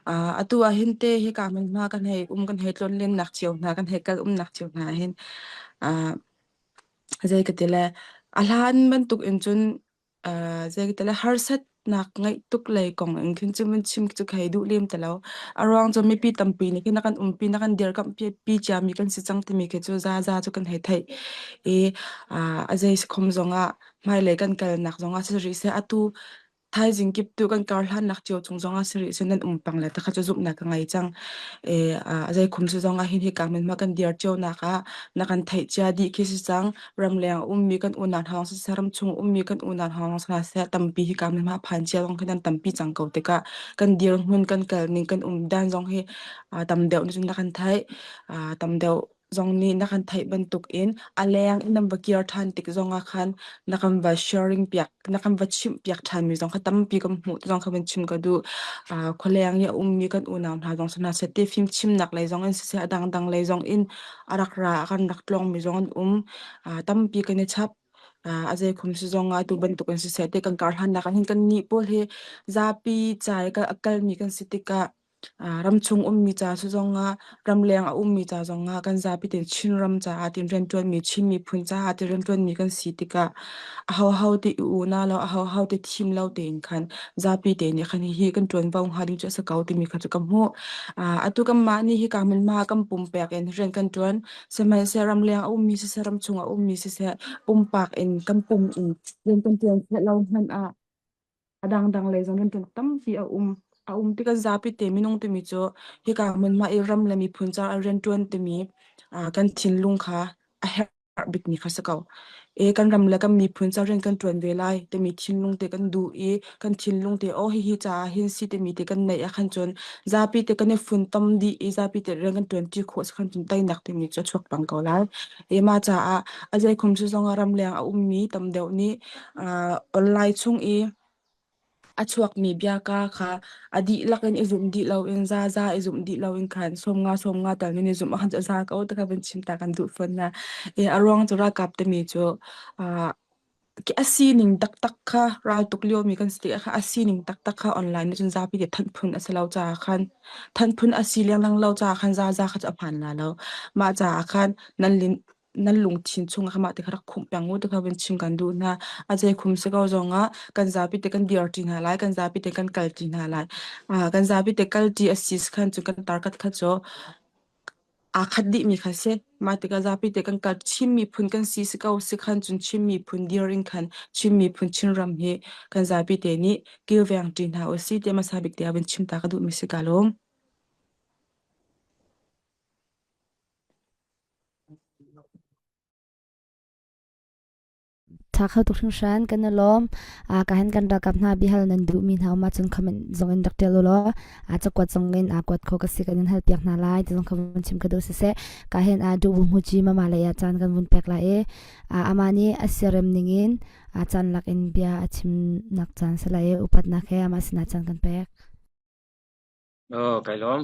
Atu ah hin te hika hmunhma kan hei um kan hei tlonlennak cio hna kan hei kal umnak cio hna hin zei ka ti le a hlan bantuk in cun zei ka ti le harsatnak ngeih tuk lei kong in khin cun vun chim cu hei duh lem ti lo. A ruang cu mipi tampi nih khin a kan umpi na kan dirkamh pi ciami kan si cang timi khi cu zaza cu kan hei theih i a zei si khom zongah hmailei kan kalnak zongah si rih seh atu Thaizing kip tu kan karhlannak cio chung zongah si rih cun nan um pang le takha cu zumhnak ka ngei cang. E, a zei khum si zongah hin hika min ma kan dir cio nak ah na kan theih cia dih khi si cang. Ramleng ummi kan unau hna siseh ramchung ummi kan unau hna siseh tampi hika min ma phan cia zong khi nan tampi cang ko tikah kan dir hmun kan kal ning kan um dan zong hi tam deuh nih cun na kan theih. Tam deuh zong nih na kan theih bantuk in a leng in nan va kir ṭhan tik zongah khan na kan va sharing piak na kan va chimh piak ṭhanmi zong kha tampi kan hmuh ti zong kha van chim ka duh. Khualeng i a ummi kan unau hna zong hna seh ti fimchimnak lei zong in siseh a dangdang lei zong in a rak ra a kan rak tlawngmi zong an um. Tampi kan i chap. A zeikhum si zong ah tu bantuk in siseh ti kan kar hlannak ah hin kan nih pawl hi zapi ca i a kalmi kan si tikah Ramchung ummi ca si zongah, ramleng a ummi ca zongah kan zapi tein Chinram caah tiin rianṭuanmi, Chin miphun caah ti rianṭuanmi kan si tikah ahoho ti i una lo, ahoho ti thim lo tein khan zapi te nih khan hihi kan ṭuanvo hnga ding cu a si ko timi kha cu ka hmuh. Atu kanmah nih hika hmunhma kan pumpek in rian kan ṭuan. Sihmanhsehlaw ramleng a ummi siseh, ramchung a ummi siseh, pumpak in kan pum in rian kan ṭuan khawh lo hmanh ah A dangdang lei zong rianṭuan tampi a um. A um tik an zapi te minung timi cu hika hmunhma i ram le miphun caah rianṭuan timi kan thinlung kha a herh bikmi kha si ko. E kan ram le kan miphun ca rian kan ṭuan ve lai timi thinlung te kan duh i kan thinlung te oh hihi caah hin si timi te kan neih ah khan cun zapi te kan i funtom dih i zapi te rian kan ṭuanṭi khawh si khan cun teinak timi cu a chuak pang ko lai. E mah caah a zeikhum cu zongah ramleng a ummi tam deuh nih online chung i a chuakmi biaka kha a dihlak in i zumh dih loin zaza i zumh dih loin khan sawmnga sawmnga tal in i zumh ahkhan cu a za ko ti kha vun chim ta kan duh fawn hna. I a ruang cu ralkap timi cu a sining taktak kha raltuk liomi kan si tikah khan a sining taktak kha online nih cun zapi nih thanh phun a si lo caah khan thanh phun a si lenglang lo caah khan zaza kha cu a hmaan la lo. Mah caah khan nan lin nan lungthin chungah kha mah ti kha rak khumh peng u ti kha vun chim kan duh hna. A zei khum si ko zongah kan zapi te kan dirṭi hna lai, kan zapi te kan kalṭi hna lai. Kan zapi te kalṭi a si khan cu kan tarkat kha cu aa khat dihmi kha si. Mah tikah zapi te kan kal Chin miphun kan si si ko si khan cun Chin miphun dir in khan Chin miphun Chinram hi kan zapi te nih kilveng ṭi hna usih tiah hmasa bik te ah vun chim ta ka duhmi si ka lawm. Ṭha kho tuk hringhran kan i lawm. Ka hen kan ralkap hna biahal nan duhmi hna um ahcun comment zong in rak ṭial u law cakuat zong in kuat kho ka si kan in halpiak hna lai ti zong kha vun chim ka duh siseh. Ka hen duh bu hmuci mama lei ah caan kan vun pek lai i amah nih a siarem ning in caan lak in bia a chimnak caan si lai i upatnak he amah sinah caan kan pek. Oh, kai lawm.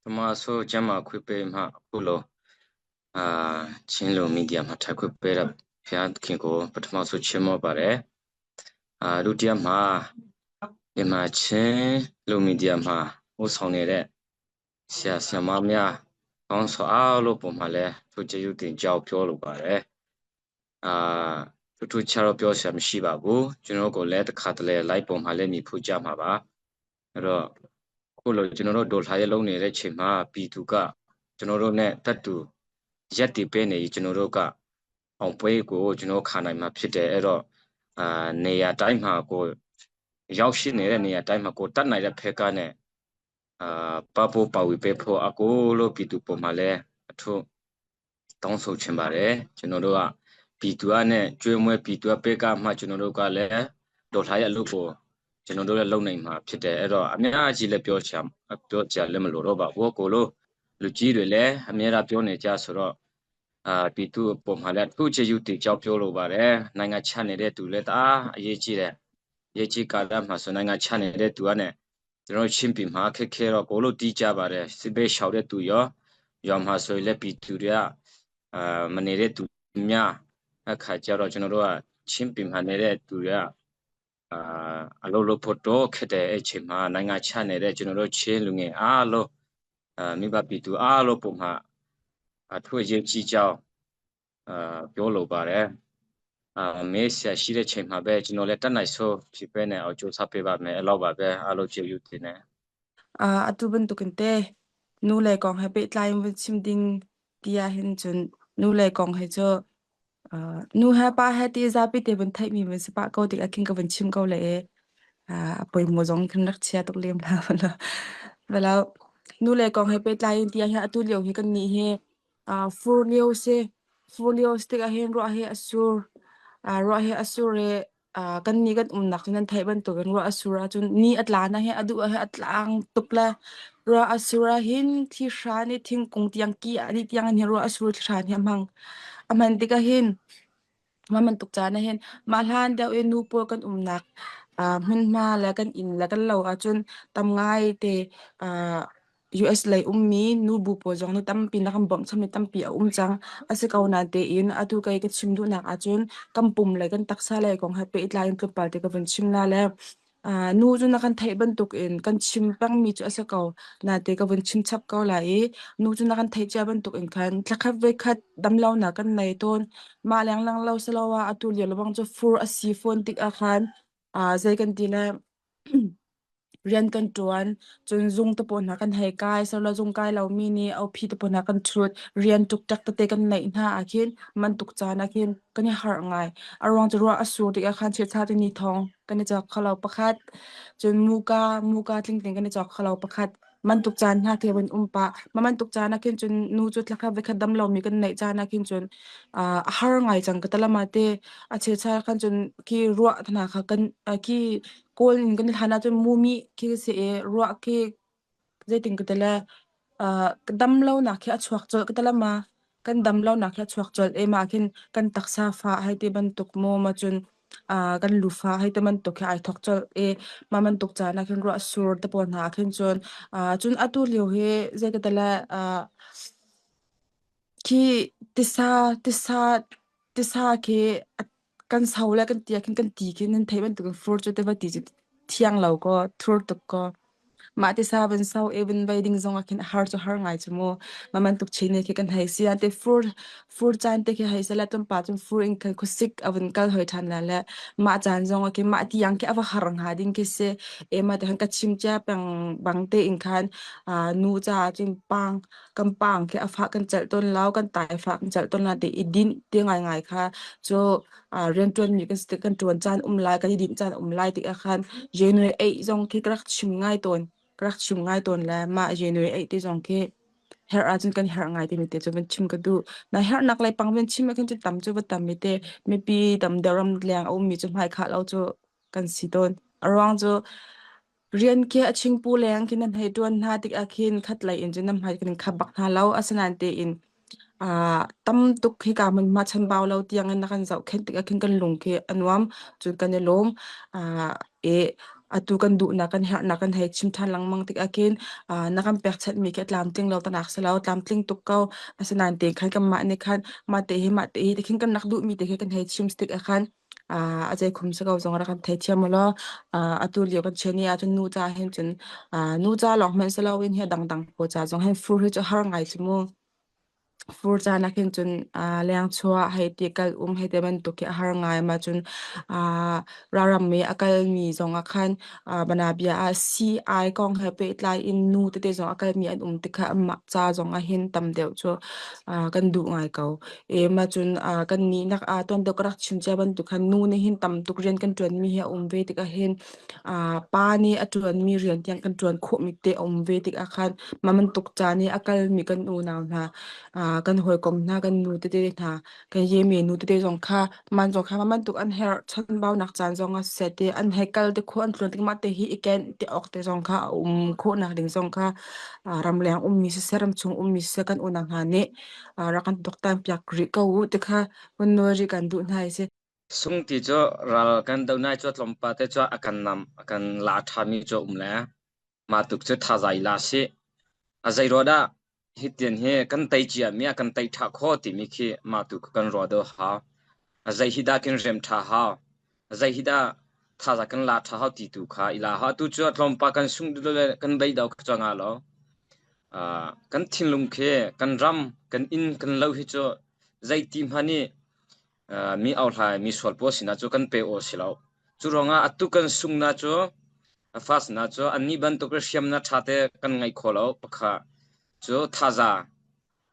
Tama so jama khui pe ma khu loအာချင်းလိုမီဒီယာမှာထပ်ခွင့်ပေးတဲ့ဖျားခင်ကိုပထမဆုံးချီးမွမ်းပါတယ်အာဒုတိယမှာမြန်မာချင်းလိုမီဒီယာမှာဦးဆောင်နေတဲ့ဆရာဆရာမများကောင်းစွာအားလို့ပုံမှာလဲသူကျေးဇူးတင်ကြောက်ပြောလိုပါတယ်အာထူးထူးခြားတော့ပြောစရာမရှိပါဘူးကျွန်တော်ကိုလည်းတစ်ခါတလေ live ပုံမှာလည်းမြင်ဖူးကြမှာပါအဲ့တော့ခုလိုကျွန်တော်တို့ဒေါ်လာရလုံးနေတဲ့ချိန်မှာပြည်သူကကျွန်တော်တို့နဲ့တတ်တူရက်တည်ပေးနေကျွန်တော်တို့ကအောင်ပွဲကိုကျွန်တော်ခံနိုင်မှာဖြစ်တယ်အဲ့တော့အာနေရာတိုင်းမှာကိုရောက်ရှိနေတဲ့နေရာတိုင်းမှာကိုတတ်နိုင်တဲ့ဖက်ကနဲ့အာပပိုးပါဝေပေးဖို့အကိုလို့ပြည်သူပုံမှာလဲအထူး တောင်းဆိုချင်ပါတယ်ကျွန်တော်တို့ကပြည်သူအနဲ့ကျွေးမွေးပြည်သူပေးကမှကျွန်တော်တို့ကလည်းဒေါ်လာရဲ့အလုပ်ကိုကျွန်တော်တို့လည်းလုပ်နိုင်မှာဖြစ်တယ်အဲ့တော့အများကြီးလည်းပြောချင်ပြောကြလည်းမလို့တော့ပါဘူးကိုလိုလူကြီးတွေလည်းအများအားပြောနေကြဆိုတော့အာပြည်သူပုံမှာလည်းသူ့ချေယူတည်ကြောက်ပြောလိုပါတယ်နိုင်ငံချနေတဲ့သူလည်းတအားအရေးကြီးတယ်အရေးကြီးကာလမှာဆိုနိုင်ငံချနေတဲ့သူကနဲ့ ကျွန်တော်ချင်းပြည်မှာခက်ခဲတော့ကိုလို့တီးကြပါတယ်စစ်ဘေးရှောက်တဲ့သူရောရွာမှာဆိုရင်လည်းပြည်သူတွေကအာမနေတဲ့သူများအခါကျတော့ကျွန်တော်တို့ကချင်းပြည်မှာနေတဲ့သူတွေက အာအလုပ်လုပ်ဖို့တော့ခက်တယ်အဲ့ချိန်မှာနိုင်ငံချနေတဲ့ကျွန်တော်တို့ချင်းလူငယ်အားလုံးအာမိဘပြည်သူအားလုံးပုံမှာအထူးအရေးကြီးကြောင်းအာပြောလိုပါတယ်အာမေးဆရာရှိတဲ့ချိန်မှာပဲကျွန်တော်လည်းတက်နိုင်ဆိုဖြစ်ပဲနေအောင်ကြိုးစားပေးပါမယ်အဲ့လောက်ပါပဲအားလုံးကျေးဇူးတင်တယ် Atu bantukin te nu le kong he pehtlai in vun chim ding ti ahhin cun nu le kong he cu nu he pa he ti zapi te vun theihmi vun si pah ko tikah khin ka vun chim ko le e. A poimaw zong khin rak chia tuk lem hlah. Velo nu le kong he pehtlai in ti ahhin atu lio hi kan nih hi fur lio si. Fur lio si tikah hin ruah hi a sur. Ruah hi a sur i kannih kan umnak cu nan theih bantukin ruah a sur ahcun ni a tla na hi a duh ah a tlang tuk le ruah a sur ahhin thli-hra nih thingkung tiang ki ah dih tiang in hin ruah a sur thli-hra nih a hmang. A hman tikah hin mah bantuk caan ahhin mah hlan deuh i nu pawl kan umnak hmunhma le kan inn le kan lo ahcun tam ngai te US lei ummi nubu pawl zong nih tampi na kan bawmhchanmi tampi a um cang. A si ko nain tein atu kei ka chim duhnak ahcun kan pum le kan taksa lei kong he pehtlai in tlawmpal te ka vun chim la le nu cu na kan theih bantukin kan chim pengmi cu a si ko. Naite ka vun chim chap ko lai i nu cu na kan theih cia bantukin khan thlakhat voikhat damlonak kan nei tawn. Mah lenglang lo siloah atu lio lebang cu fur a si fawn tik ah khan zei kan ti le Rian kan ṭuan, cun zung te pawl hna kan hei kai, solo zung kai lomi nih ophi te pawl hna kan ṭhut, rian ṭukṭak tete kan neih hna ahkhin mantuk caan ahkhin kan i harh ngai. A ruang cu ruah a sur tikah khan chiatcha te ni thawng kan i cawk kho lo pakhat, cun muka muka tlingtling kan i cawk kho lo pakhat. Mantuk caan hna khi van um pah. Mah bantuk caan ah khin cun nu cu thlakhat voikhat dam lomi kan neih caan ah khin cun a har ngai cang ka talama te. A cheucha khan cun khi ruah hna kha kan khi Kawl in kan i hlan ahcun mumi khi ka si i ruah khi zeitin ka ti le dam lonak khi a chuak colh ka ti le ma kan dam lonak khi a chuak colh i mah khin kan taksa fah hei ti bantuk maw ma cun kan lu fah hei ti bantuk khi ai thawk colh i mah bantuk caan ah khin ruah sur te pawl hna ah khin cun cun atu lio hi zei ka ti le khi tisa tisa tisa khi kan so le kan ti ah khin kan ti khi nan theih bantukin fur cu tiva ti cu thiang lo kaw thur tuk kaw mah tisa van so i van vei ding zong ah khin a har cu har ngai cu mu. Mah bantuk chin khi kan hei si te fur fur caan te khi hei sala tumpa cun fur in khan khuasik a vun kal hoi ṭhan la le mah caan zong ah khin mah tiang khi a va har hnga ding khi si. E mah te khan ka chim cia peng bang te in khan nu caah cun pang kan pang khi a fah kan celh tawn lo kan tai fah kan celh tawn la ti i dinh ti ngaingai kha cu rianṭuanmi kan si kan ṭuan caan um lai kan i dinh caan um lai tikah khan January 8 zong khi ka rak chim ngai tawn ka rak chim ngai tawn le mah January 8 ti zong khi herh ahcun kan herh ngai timi te cu van chim ka duh. Na herhnak lei pang van chim ahkhin cu tam cu va tam mi te mipi tam deuh ram leng a ummi cu hmai khah lo cu kan si tawn. A ruang cu Rian khi a chingpu leng khi nan hei ṭuan hna tikah khin khatlei in cun nan hmai kan in khap bak hna lo. Asinain tein tam tuk hika hmunhma chanbau lo tiangin na kan zohkhenh tikah khin kan lung khi a nuam. Cun kan i lawm. I atu kan duhnak kan herhnak kan hei chim ṭhan lengmang tikah khin na kan pekchanhmi khi a tlamtling lo tanak si lo, tlamtling tuk ko. Asinain tein khan kanmah nih khan mah te hi mah te hi ti khin kan rak duhmi te khi kan hei chim tikah khan a zeikhum si ko zong rak kan theithiam u law atu lio kan chia ni ahcun nu ca hin cun nu ca lawng hmanh si loin hi a dangdang pawl ca zong hin fur hi cu har ngai cu mu. Fur caan ah khin cun leng chuah hei ti kal um hei ti bantuk khi a har ngai ma cun ralram i a kalmi zong ah khan banabia ah sii-ai kong he pehtlai in nu tete zong a kalmi an um tikah anmah ca zong ah hin tam deuh cu kan duh ngai ko. E mah cun kan nih nak ah tuan deuh ka rak chim cia bantuk khan nu nih hin tam tuk rian kan ṭuanmi hi a um ve tikah hin pa nih a ṭuanmi rian tiang kan ṭuan khawhmi te a um ve tikah khan mah bantuk caan i a kalmi kan unau hna kan hawikom hna kan nu tete hna kan yemi nu tete zong kha man zong kha mah bantuk an herh chanbaunak caan zong ah siseh te an hei kal te khawh an tluan tik mah te hi i ken te awk te zong kha a um khawhnak ding zong kha ramleng ummi siseh ramchung ummi siseh kan unau hna nih rak kan tuaktan piak rih ko u ti kha vun nawl rih kan duh hna hi si. Sung ti cu ral kan do nai cu tlawmpal te cu a kan nam a kan la ṭhami cu um le mah tuk cu thazai la si. A zei ruah dah hitin hi kan tei cia mi ah kan tei ṭha kho timi khi mah tu kan ruah deuh hau. A zei hi dah kan rem ṭha hau. A zei hi dah. thaza kan la ṭha hau ti tu kha i la hau. Atu cu tlawmpal kan sung le kan beidau kha cu nga lo. Kan thinlung khi kan ram, kan inn, kan lo hi cu zeiti hmanh nih mi auhlai mi sual pawl sinah cu kan pe aw si lo. Cu ruangah atu kan sungnak cu fast na cu annih bantuk hriamnak ṭha te kan ngei kho lo pakha cu thaza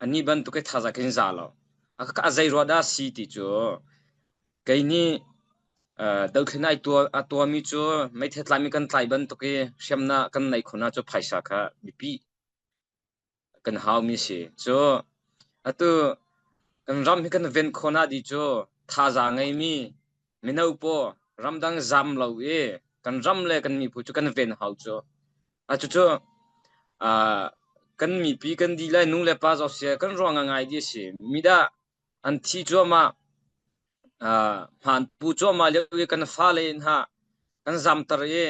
annih bantuk i thaza kan za lo. A zei ruah dah si ti cu kei nih dothlen ai a tuahmi cu meithal tlaimi kan tlai bantuk i hriamnak kan neih khawhnak cu phaisa kha biapi kan haumi si. Cu atu kan ram hi kan ven khawhnak dih cu thazaang ngeimi mino paw ramdang zam lo i kan ram le kan miphun cu kan ven hau cu. A cucu kan mipi kan di lai nu le pa zong si kan ruang ngai di si. Midah an thi cuahmah hmaan pu cuahmah lio i kan fale hna kan zamter i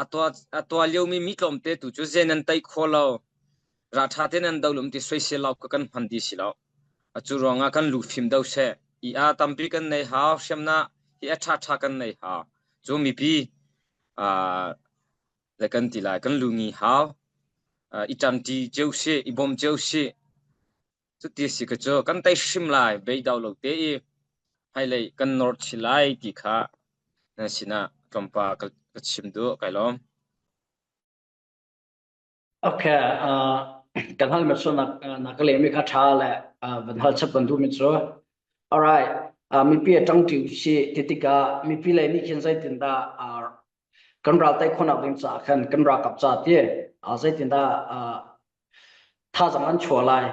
a tuah liomi mi tlawmte tu cu zen an tei kho lo ra ṭha tein an do lum ti soisel lo ka kan hman di si lo. Cu ruangah kan lu fim do seh. I a tampi kan nei hau hriamnak hi a ṭha ṭha kan nei hau. Cu mipi le kan ti lai kan lu ngi hau. I ṭanṭi cio sih, i bawm cio sih. Cuti si ka cu kan tei hrim lai beidau lo te i hmailei kan nor chin lai ti kha nan sinah tlawmpal ka chim duh kai lawm. Okay, kan hal mi cu na ka lehmi kha ṭha le van hal chap kan duhmi cu alright, mipi a ṭangṭi si ti tikah mipi lei nih khin zeitindah kan ral tei khawhnak ding caah khan kan ralkap ca ti zeitindah thazang an chuah lai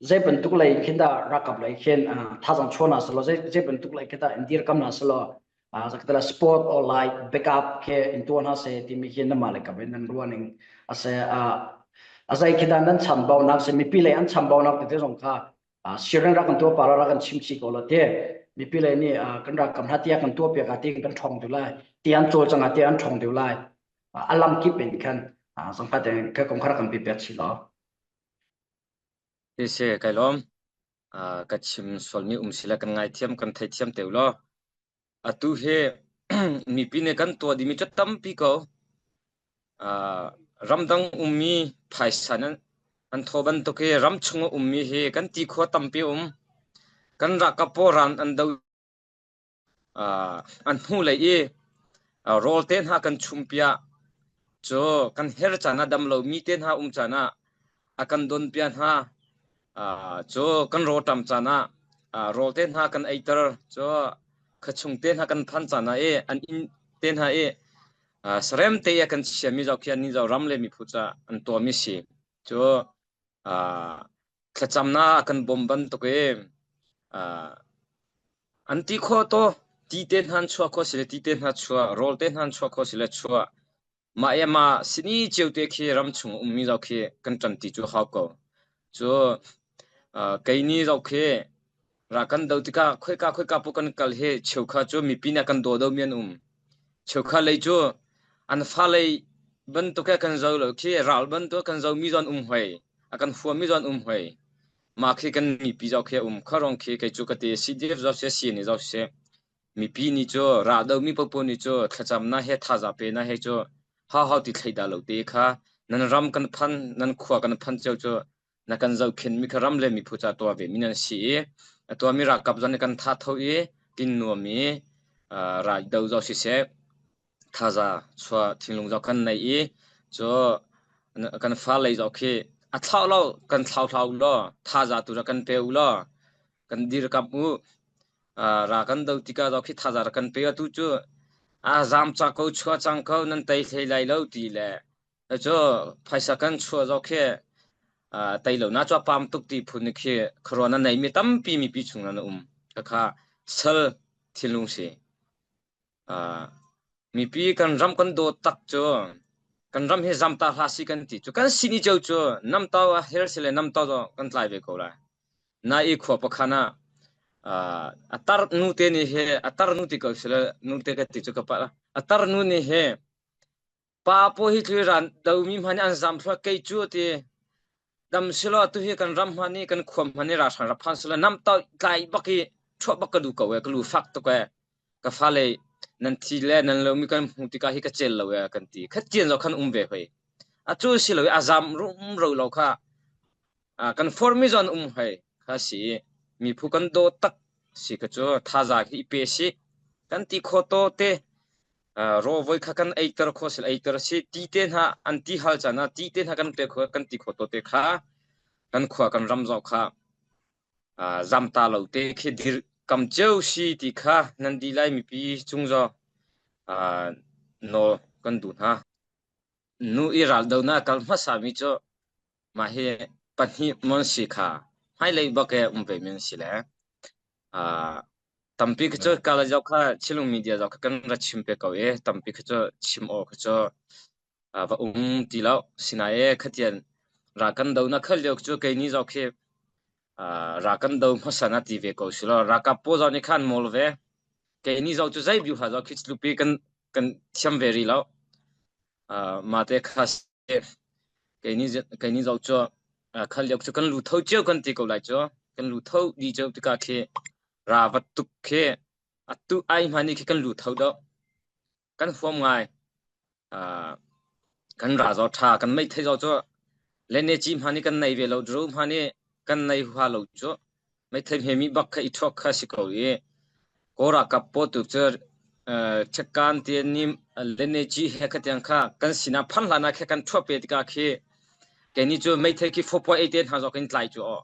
zei bantuk lei khin dah ralkap lei khin thazang chuah na selaw zei bantuk lei khi dah in dirkam na selaw zakatala sport or like backup ke in tuah hna se timi khi nama le kap in nan ruaning ase a zai khi dah nan chambaunak se mipi lei an chambaunak tete zong kha siren rak kan tuah para rak kan chim chi ko la te mipi lei nih kan rak kam hna tia kan tuah piak a ti kan ṭhong tu lai ti an cawl cang a ti an ṭhong deuh lai a lam kip in khan zangfah tein ka kong kha rak kan pi piak chi law. Ti si kai lawm. Ka chim sualmi um sila kan ngaithiam kan theithiam te law. Atu hi mipi nih kan tuah dimi cu tampi ko. Ramdang ummi phaisa nan an thaw bantuk hi ramchung a ummi hi kan ti khua tampi um. Kan ralkap pawl ran an do An hnulei i rawl te hna kan chumpiah cu kan her caan ah dam lomi te hna um caan ah a kan donpiah hna. Cu kan rawṭam caan ah rawl te hna kan eiter cu khuachung te hna kan phan caan ah i an inn te hna i sarem te i a kan chiami zoh khi annih zoh ram le miphun caah an tuahmi si. Cu thlacamnak a kan bawm bantuk i an ti khawh taw ti te hna an chuah khawh si le ti te hna chuah rawl te hna an chuah khawh si le chuah mah i mah sini cio te khi ram chung ummi zau khi kan ṭan ti cu hau ko cu kei ni zau khi Ra kan do tikah khoika khoika pu kan kal hi cheukha cu mipi nih kan daw domi an um. Cheukha lei cu an fale bantuk he kan zo lo khi ral bantuk kan zomi zon um hoi. A kan huami zon um hoi. Mah khi kan mipi zau khi a um. Kha rong khi kei cu ka ti CDF zau se CNA zau se. Mipi nih cu ral domi popo nih cu thlacamnak he thaza pe na he cu hau hau ti thlei dah lo te kha nan ram kan phan nan khua kan phan cio cu na kan zohkhenhmi kha ram le miphun ca tuah vemi nan si i a tuahmi ralkap zong nih kan tha tho i tin nuam i ral do zau siseh thaza chuah thinlung zau kan nei i cu kan fa lei zau khi a thlau lo kan thlau hlau law thaza tu kan pe u law kan dirkamh u ra kan do tikah zau khi thaza ra kan pe atu cu a zam ca ko chua cang ko nan tei hlei lai lo ti le Cu phaisa kan chuah zok khi tei lo na cu a pam tuk ti phun khi khuaruah na neimi tampi mipi chung na um. Khakha sal thinlung si. Mipi kan ram kan dawt tak cu kan ram hi zamta hlah si kan ti cu kan sini cio cu namtau a her si le namtau zong kan tlai ve ko lai. Na i khua pakhan ah a tar nu te nih he a tar nu ti ko sila nu te ka ti cu ka pa a tar nu nih he Pa pawl hi tlui-ran domi hmanh nih an zam thluah kei cu a ti. Dam silaw atu hi kan ram hmanh nih kan khua hmanh nih ralhrang rak phan selaw nam tlai bak i chuah bak ka duh ko ee ka lu fak tuk ee. Ka fale Nan thi le nan lomi kan hmuh tikah hi ka cel lo e kan ti. Khat tian zo khan um ve hoi. A cu si lo i a zam rumro lo kha kan formi zon um hoi kha si. Miphu kan daw tak si kha cu thaza hi i pe si. Kan ti kho to te raw voi kha kan eiter kho sil eiter si ti te hna an ti hal caan ah ti te hna kan pe kho kan ti kho to te kha kan khua kan ram zau kha zamta lo te khi dir kam cio si ti kha nan di lai mipi cung zo nawl kan duh hna. Nu i raldo na kal hmasa mi cu mah hi pahnih mon si kha hmailei bak e um ve mi si le tampi khi cu kala zau kha Chinlung media zau kha kan ra chim pe ko e tampi khi cu chim aw khi cu va um ti lo. Sinain khatian ra kan do na khal lio cu kei ni zau khi ra kan do hmasa na ti ve ko si lo. Ralkap pawl zau nih khan mawl ve. Kei ni zau cu zei biu hla zau khi lupi kan kan thiam ve rih lo. Mate kha kei ni kei ni zau cu khal lio cu kan lu tho cio kan ti ko lai cu. Kan lu tho di cio tikah khi ra vat tuk khi atu ai hmani khi kan lu tho do. Kan huam ngai. Kan ra zaw ṭha kan meithei zaw cu lene ci hma nih kan nei ve lo dru hma nih kan nei hua lo cu meithei hmemi bak kha i thuak kha si ko i kawra kap paw tu cu chekkan te ni lene ci he kha tiang kha kan sinah phan hlan ah khe kan thuah pe tikah khi kei cu meithei khi 4.8 te hna zawk in tlai cu aw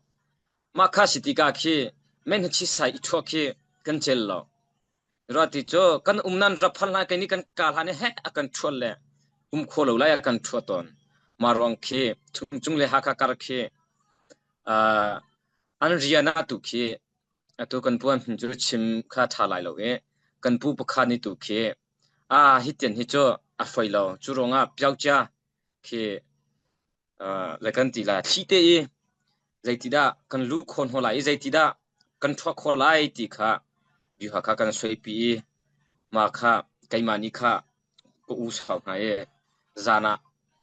mah kha si tikah khi men chi sai i thuak khi kan cel lo Rati cu kan um nan ra phan lai kei kan ka hlan he a kan ṭhuat le um kho lo lai a kan ṭhuat tawn. Mah ruang khi Chungcung le Hakha kar khi uh, an rian ah tu khi atu kan pu an cu chim kha ṭha lai lo i kan pu pakhat ni tu khi a hi tian hi cu a foi lo cu ruangah piaucia khi uh, le kan ti la thli te i zeitidah kan luh khawh hna lai i zeitidah kan ṭhuah khawh lai ti kha biha kha kan suaipi i mah kha keimah nih kha ka u sau hna i zan ah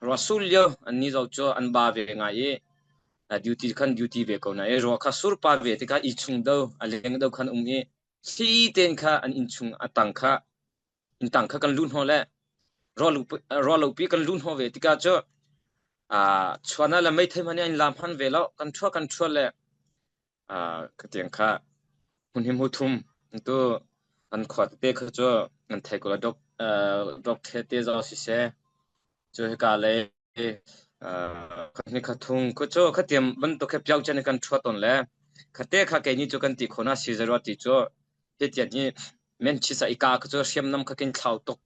ruahsul lio annih zo cu an ba ve ngai i duty khan duty ve ko na i ruah kha sur pa ve tikah i chung do a leng do khan um i thli tein kha an inn chung a tang kha Inntang kha kan luh hnawh le ruahlopi kan luh hnawh ve tikah cu chuan ah le meithei hmanh nih an lam hman ve lo. Kan ṭhuah kan ṭhuah le khatiang kha hmun hi hmu thum tu an khua tete kha cu an thei ko la dok the te zong siseh cu hika lei Ni kha thung khu cu khatiam bantuk he piau chan kan ṭhua tawn le khate kha kei ni cu kan ti khona si zero ti cu hitian hi men chisa i ka kha cu hriamnam kha kin thlau tuk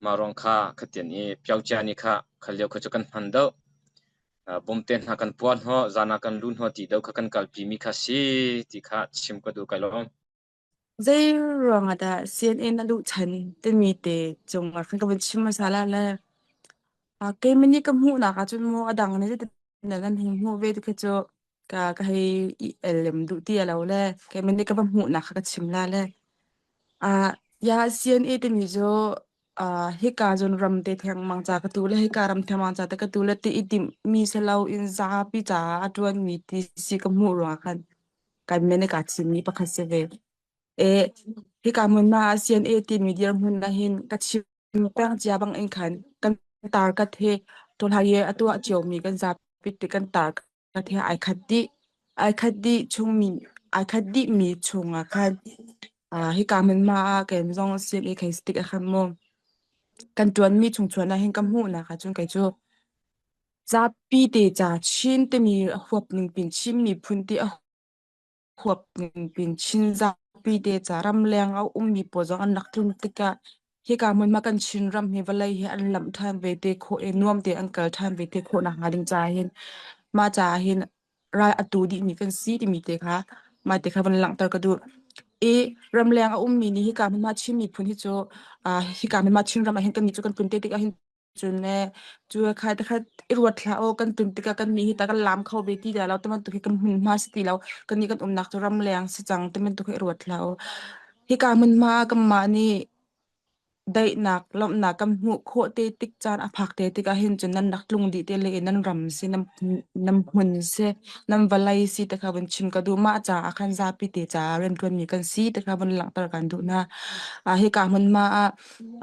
ma rong kha khatian i piau chia ni kha khalio kha cu kan hman do bomte hna kan puan ho zana kan lu hno ti do kha kan kalpi mi kha si ti kha chim ka du kai lo Zei ruangah dah CNN a luh chan timi te cungah khan ka vun chim hmasa la le keimah nih ka hmuhnak ah cun maw a dang nih zeitin dah nan hei hmuh ve ti khi cu ka ka hei i el lem duh ti a lo le keimah nih ka va hmuhnak kha ka chim la le. Ya CNA timi cu hika cun ram te thengmang ca ka tu le hika ram thengmang ca te ka tu le ti i timhmi si loin zapi caah a ṭuanmi ti si ka hmuh ruangah khan kan men i kaa thimmi pakhat si ve. E, hika hmunhma ah CNA timi dirhmun ah hin ka chim peng cia bang in khan kan tar kat hi tuhlai i a tuah ciomi kan zapi ti kan tar kat hi ai khat dih. Ai khat dih chungmi ai khat dih mi chungah khan hika hmunhma ah keim zong CNA khei si tik ah khan mu kan ṭuanmi chungchuan ah hin ka hmuhnak ahcun kei cu Zapi te ca Chin timi a huap ning pin Chin miphun ti a huap ning pin Chin zapi te ca ramleng a ummi pawl zong an rak tlun tikah hika hmunhma kan Chinram hi vawlei hi an lamh ṭhan ve te khawh i nuam te an kal ṭhan ve te khawh nakhnga ding caah hin mah caah hin ral a tu dihmi kan si timi te kha mah te kha van langhter ka duh. I ramleng a ummi nih hika hmunhma Chin miphun hi cu hika hmunhma Chinram ah hin kannih cu kan tlun te tikah hin Cun le cu kha te kha i ruat hlah aw kan tlun tikah kan nih hi ta kan lam kho ve ti lo ti bantuk hi kan hmunhma si ti lo kan nih kan umnak cu ramleng si cang ti bantuk hi i ruat hlah aw. Hika hmunhma ah kanmah nih. Daihnak, lawmhnak kan hmuh khawh te tik caan a phak te tikah hin cun nan rak tlung dih te le nan ram si, nan, nan hmun si, nan vawlei si te kha vun chim ka duh. Mah caah khan zapi te caah rianṭuanmi kan si te kha vun langhter kan duh hna. Ah, hika hmunhma ah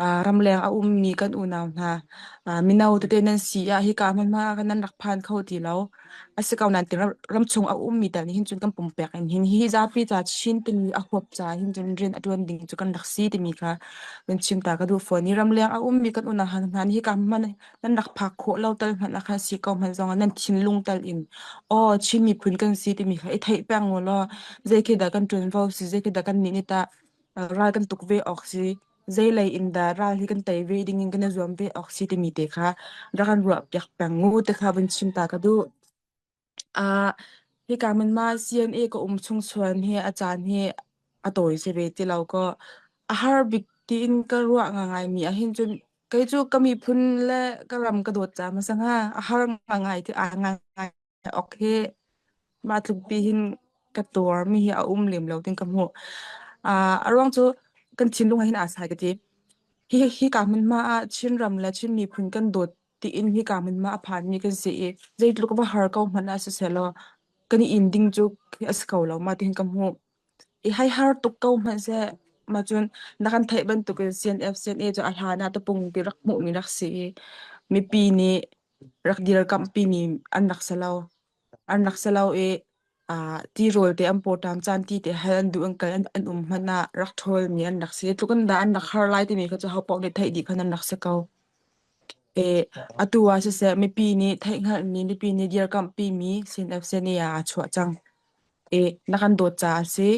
ah ramleng a ummi kan unau hna, ah, mino tete nan si ah hika hmunhma ah khan nan rak phan kho ti lo. A si ko nain ramchung a ummi tal nih hin cun kan pumpek in hin hi zapi ca Chin timi a huap ca hin cun rian a ṭuan ding cu kan rak si timi kha kan chim ta ka duh fawn. Hi ramleng a ummi kan unau hna nih hika hmanh nan rak phak khawh lo tal hmanh ah khan si ko hmanh zong ah nan thinlung tal in aw Chin miphun kan si timi kha i theih peng u law zei khi dah kan ṭuanvo si zei khi dah kan nih nih tah ral kan tuk ve awk si zeilei in dah ral hi kan tei ve ding in kan i zuam ve awk si timi te kha rak kan ruah piak peng u te kha vun chim ta ka duh. Ah hika man ma CNA ka um chung chuan hi a caan hi a tawi si ve ti lo ko. A har bik tiin ka ruah ngai mi ahhin cun kei cu ka miphun le ka ram ka dawt ca hmasa hnga a har ngai ti a ngai awk hi mah tluk pi hin ka tuarmi hi a um lem lo ting ka hmuh. Uh, a ruang cu kan thinlung ah hin aa sai ka ti. Hi hi ka hmunhma ah Chinram le Chin miphun kan dawt tiin hi ka hmunhma a phanmi kan si i zeitluk va har ko hmanh ah siseh kan i inn ding cu a si ko lo ma tihin ka hmuh. I hai har tuk ko hmanh seh mah cun na kan theih bantukin CNF CNA cu a hlan ah tapung ti rak hmuhmi rak si i mipi nih rak dirkamhpimi an rak si lo. An rak si lo i uh, tirawl te an pawṭam caan ti te hal an duh an kal an, an um hmanh ah rak ṭhawlmi an rak si. Tluk in dah an rak har lai timi kha cu hopaoh nih theih dih khan an rak si ko. E, atu ah siseh mipi nih theihhngalhmi, mipi nih dirkamhpimi CNF-CNA ah aa chuah cang. E, na kan dawt caah a si.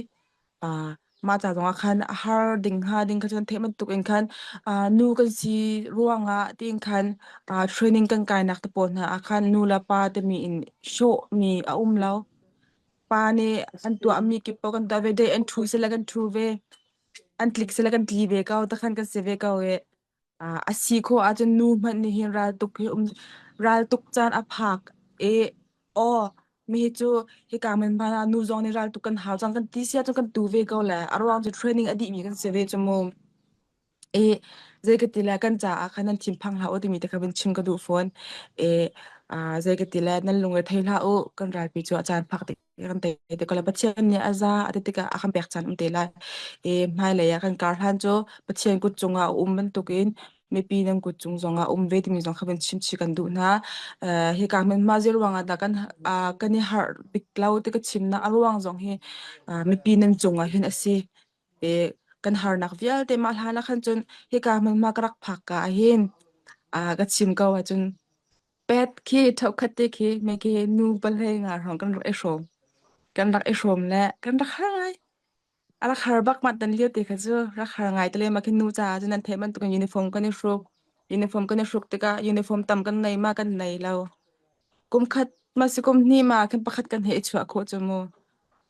Ah, mah ca zongah khan a har ding hnga ding kha cun theih bantuk in khan ah, nu kan si ruangah tiin khan ah, training kan kainak te pawl hna ah khan nu le pa timi in hrawhmi a um lo. Pa nih an tuahmi kip paoh kan tuah ve, dei an ṭhu sile kan ṭhu ve, an tlik sile kan tli ve ko, takhan kan si ve ko i Ah, a si khawh ahcun nu hmanh nih hin raltuk hi um raltuk caan a phak i aw mihi cu hika hmunhma ah nu zong nih raltuk kan hau cang kan ti si ahcun kan tu ve ko le a ruang cu training a dihmi kan si ve cu mu. I zei ka ti le kan caah khan nan thinphang hlah u timi te kha vun chim ka duh fawn. I ah, zei ka ti le nan lungre thei hlah u kan ralpi cu a caan phak tik kan tei te ko lai. Pathian nih a za a ti tikah a kan pek caan um te lai. I hmailei ah kan kar hlan cu Pathian kut cungah a um bantukin mipi nan kut cung zongah um ve timi zong kha van chim chih kan duh hna. Uh, hika hmunhma zei ruangah dah kan uh, kan i harh bik lo ti ka chimnak a ruang zong hi uh, mipi nan cungah hin a si. I kan harnak vialte mah hlan ah khan cun hika hmunhma ka rak phak ka ah hin uh, ka chim ko ahcun Pet khi ṭhokhat te khi me khi nu pahlei nga hrawng kan rak i hrawm. Kan rak i hrawm le kan rak har ngai. A rak har bak mah tan lio te kha cu rak har ngai te le mah khi nu caah cun nan theih bantuk in uniform kan i hruk. Uniform kan i hruk tikah uniform tam kan nei ma kan nei lo. Kum khat ma si kum hnih ma khin pakhat kan hei i chuah khawh cu mu.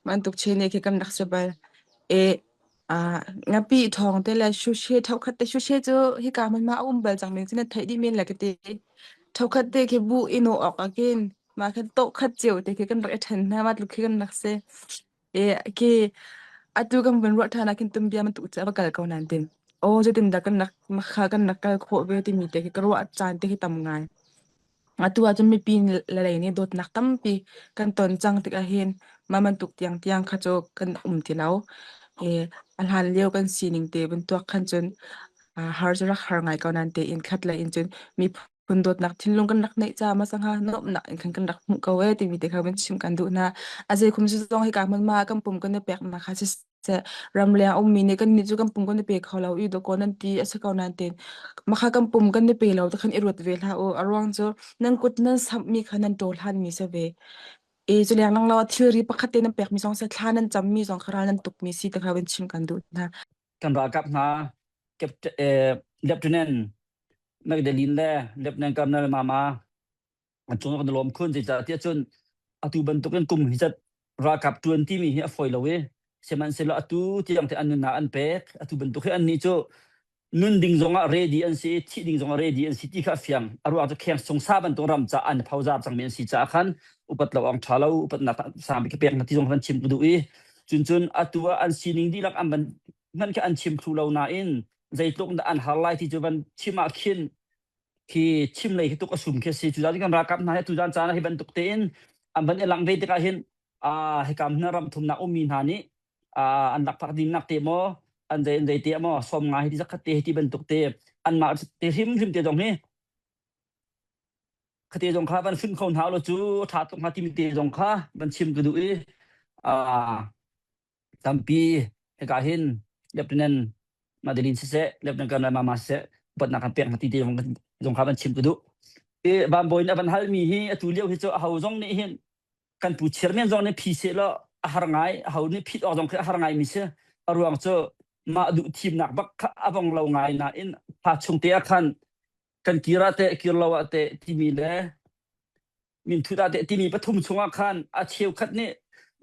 Bantuk chin khi kan rak si bal. E ah ngapi thawng te le shushe thokhat te shushe cu hika hmun ma a um bal cang men cu na theih dih men le ka ti. Thokhat te khi bu i nawh awk ah khin mah khin tawh khat cio te khi kan rak i ṭhen hna ma tluk khi kan rak si. E khi atu kan vun ruah ṭhan ah khin tumbia bantuk cu a va kal ko nan tin. Aw zeitin dah kan rak makha kan rak kal khawh ve timi te khi ka ruah caan te khi tam ngai. Atu ahcun mipi le lei nih dawtnak tampi kan ton cang tikah hin mah bantuk tiangtiang kha cu kan um ti lo. I a hlan lio kan sining te bantuk khan cun har cu rak har ngai ko nain tein khat lei in cun miphun dawtnak thinlung kan rak neih caah hmasa hnga nuamhnak in khan kan rak hmuh ko ee timi te kha van chim kan duh hna. A zei khum cu zong hika hmunhma ah kan pum kan i peknak kha siseh ramleng a ummi nih kannih cu kan pum kan i pe kho lo i dawkaw nan ti a si ko nain tiin makha kan pum kan i pe lo ti khan i ruat ve hlah u. A ruang cu nan kut nan samhmi kha nan ṭawl hanmi si ve. I cu lenglang lo ah thilri pakhat te nan pekmi zong si thla nan cammi zong kha ral nan tukmi si ti kha van chim kan duh hna. Kan ralkap hna Lieutenant Magdalene le Lieutenant Colonel Mama an cung kan lawm khun zeicahtiah cun atu bantukin kum hi zat ralkap ṭuan timi hi a fawi lo i sihmanhsehlaw atu tiang te an nunnak an pek atu bantuk hi annih cu nun ding zongah ready an si i thih ding zongah ready an si ti kha a fiang a ruang cu kheng sung sa bantuk ram ca an phozar cangmi an si caah khan upat lo awk ṭha lo upatnak sang bik pek na ti zong kan chim ka duh i cun cun atu ah an sining dihlak an van hmanh kha an chim thlu lo nain. Zeitluk dah an har lai ti cu van chim ah khin khi chim lei hi tuk a sum khi a si. Cucaah kan ralkap hna hi tuzan caan ah hi bantuk tein an van i langh ve tikah hin hika hna ram thumnak ummi hna nih an lakphak dinnak te maw an zei an zei te maw 50 hi ti zakhat te hi ti bantuk te anmah te hrimhrim te zong hi khate zong kha van hrim kho hna lo cu ṭha tuk hnga timi te zong kha van chim ka duh i tampi hika hin Lieutenant Madeline siseh Lieutenant Colonel Mama siseh upatnak kan pek hna ti te zong kha van chim ka duh. I Vanbawi nih a van halmi hi atu lio hi cu aho zong nih hin kan pu chairman zong nih phi seh law a har ngai aho nih phit awk zong khi a har ngai mi si a ruang cu mah duh thimnak bak kha a vong lo ngai nain thla chung te ah khan kan kir ah teh kir lo ah teh timi le minthut ah teh timi pathum chungah khan a cheukhat nih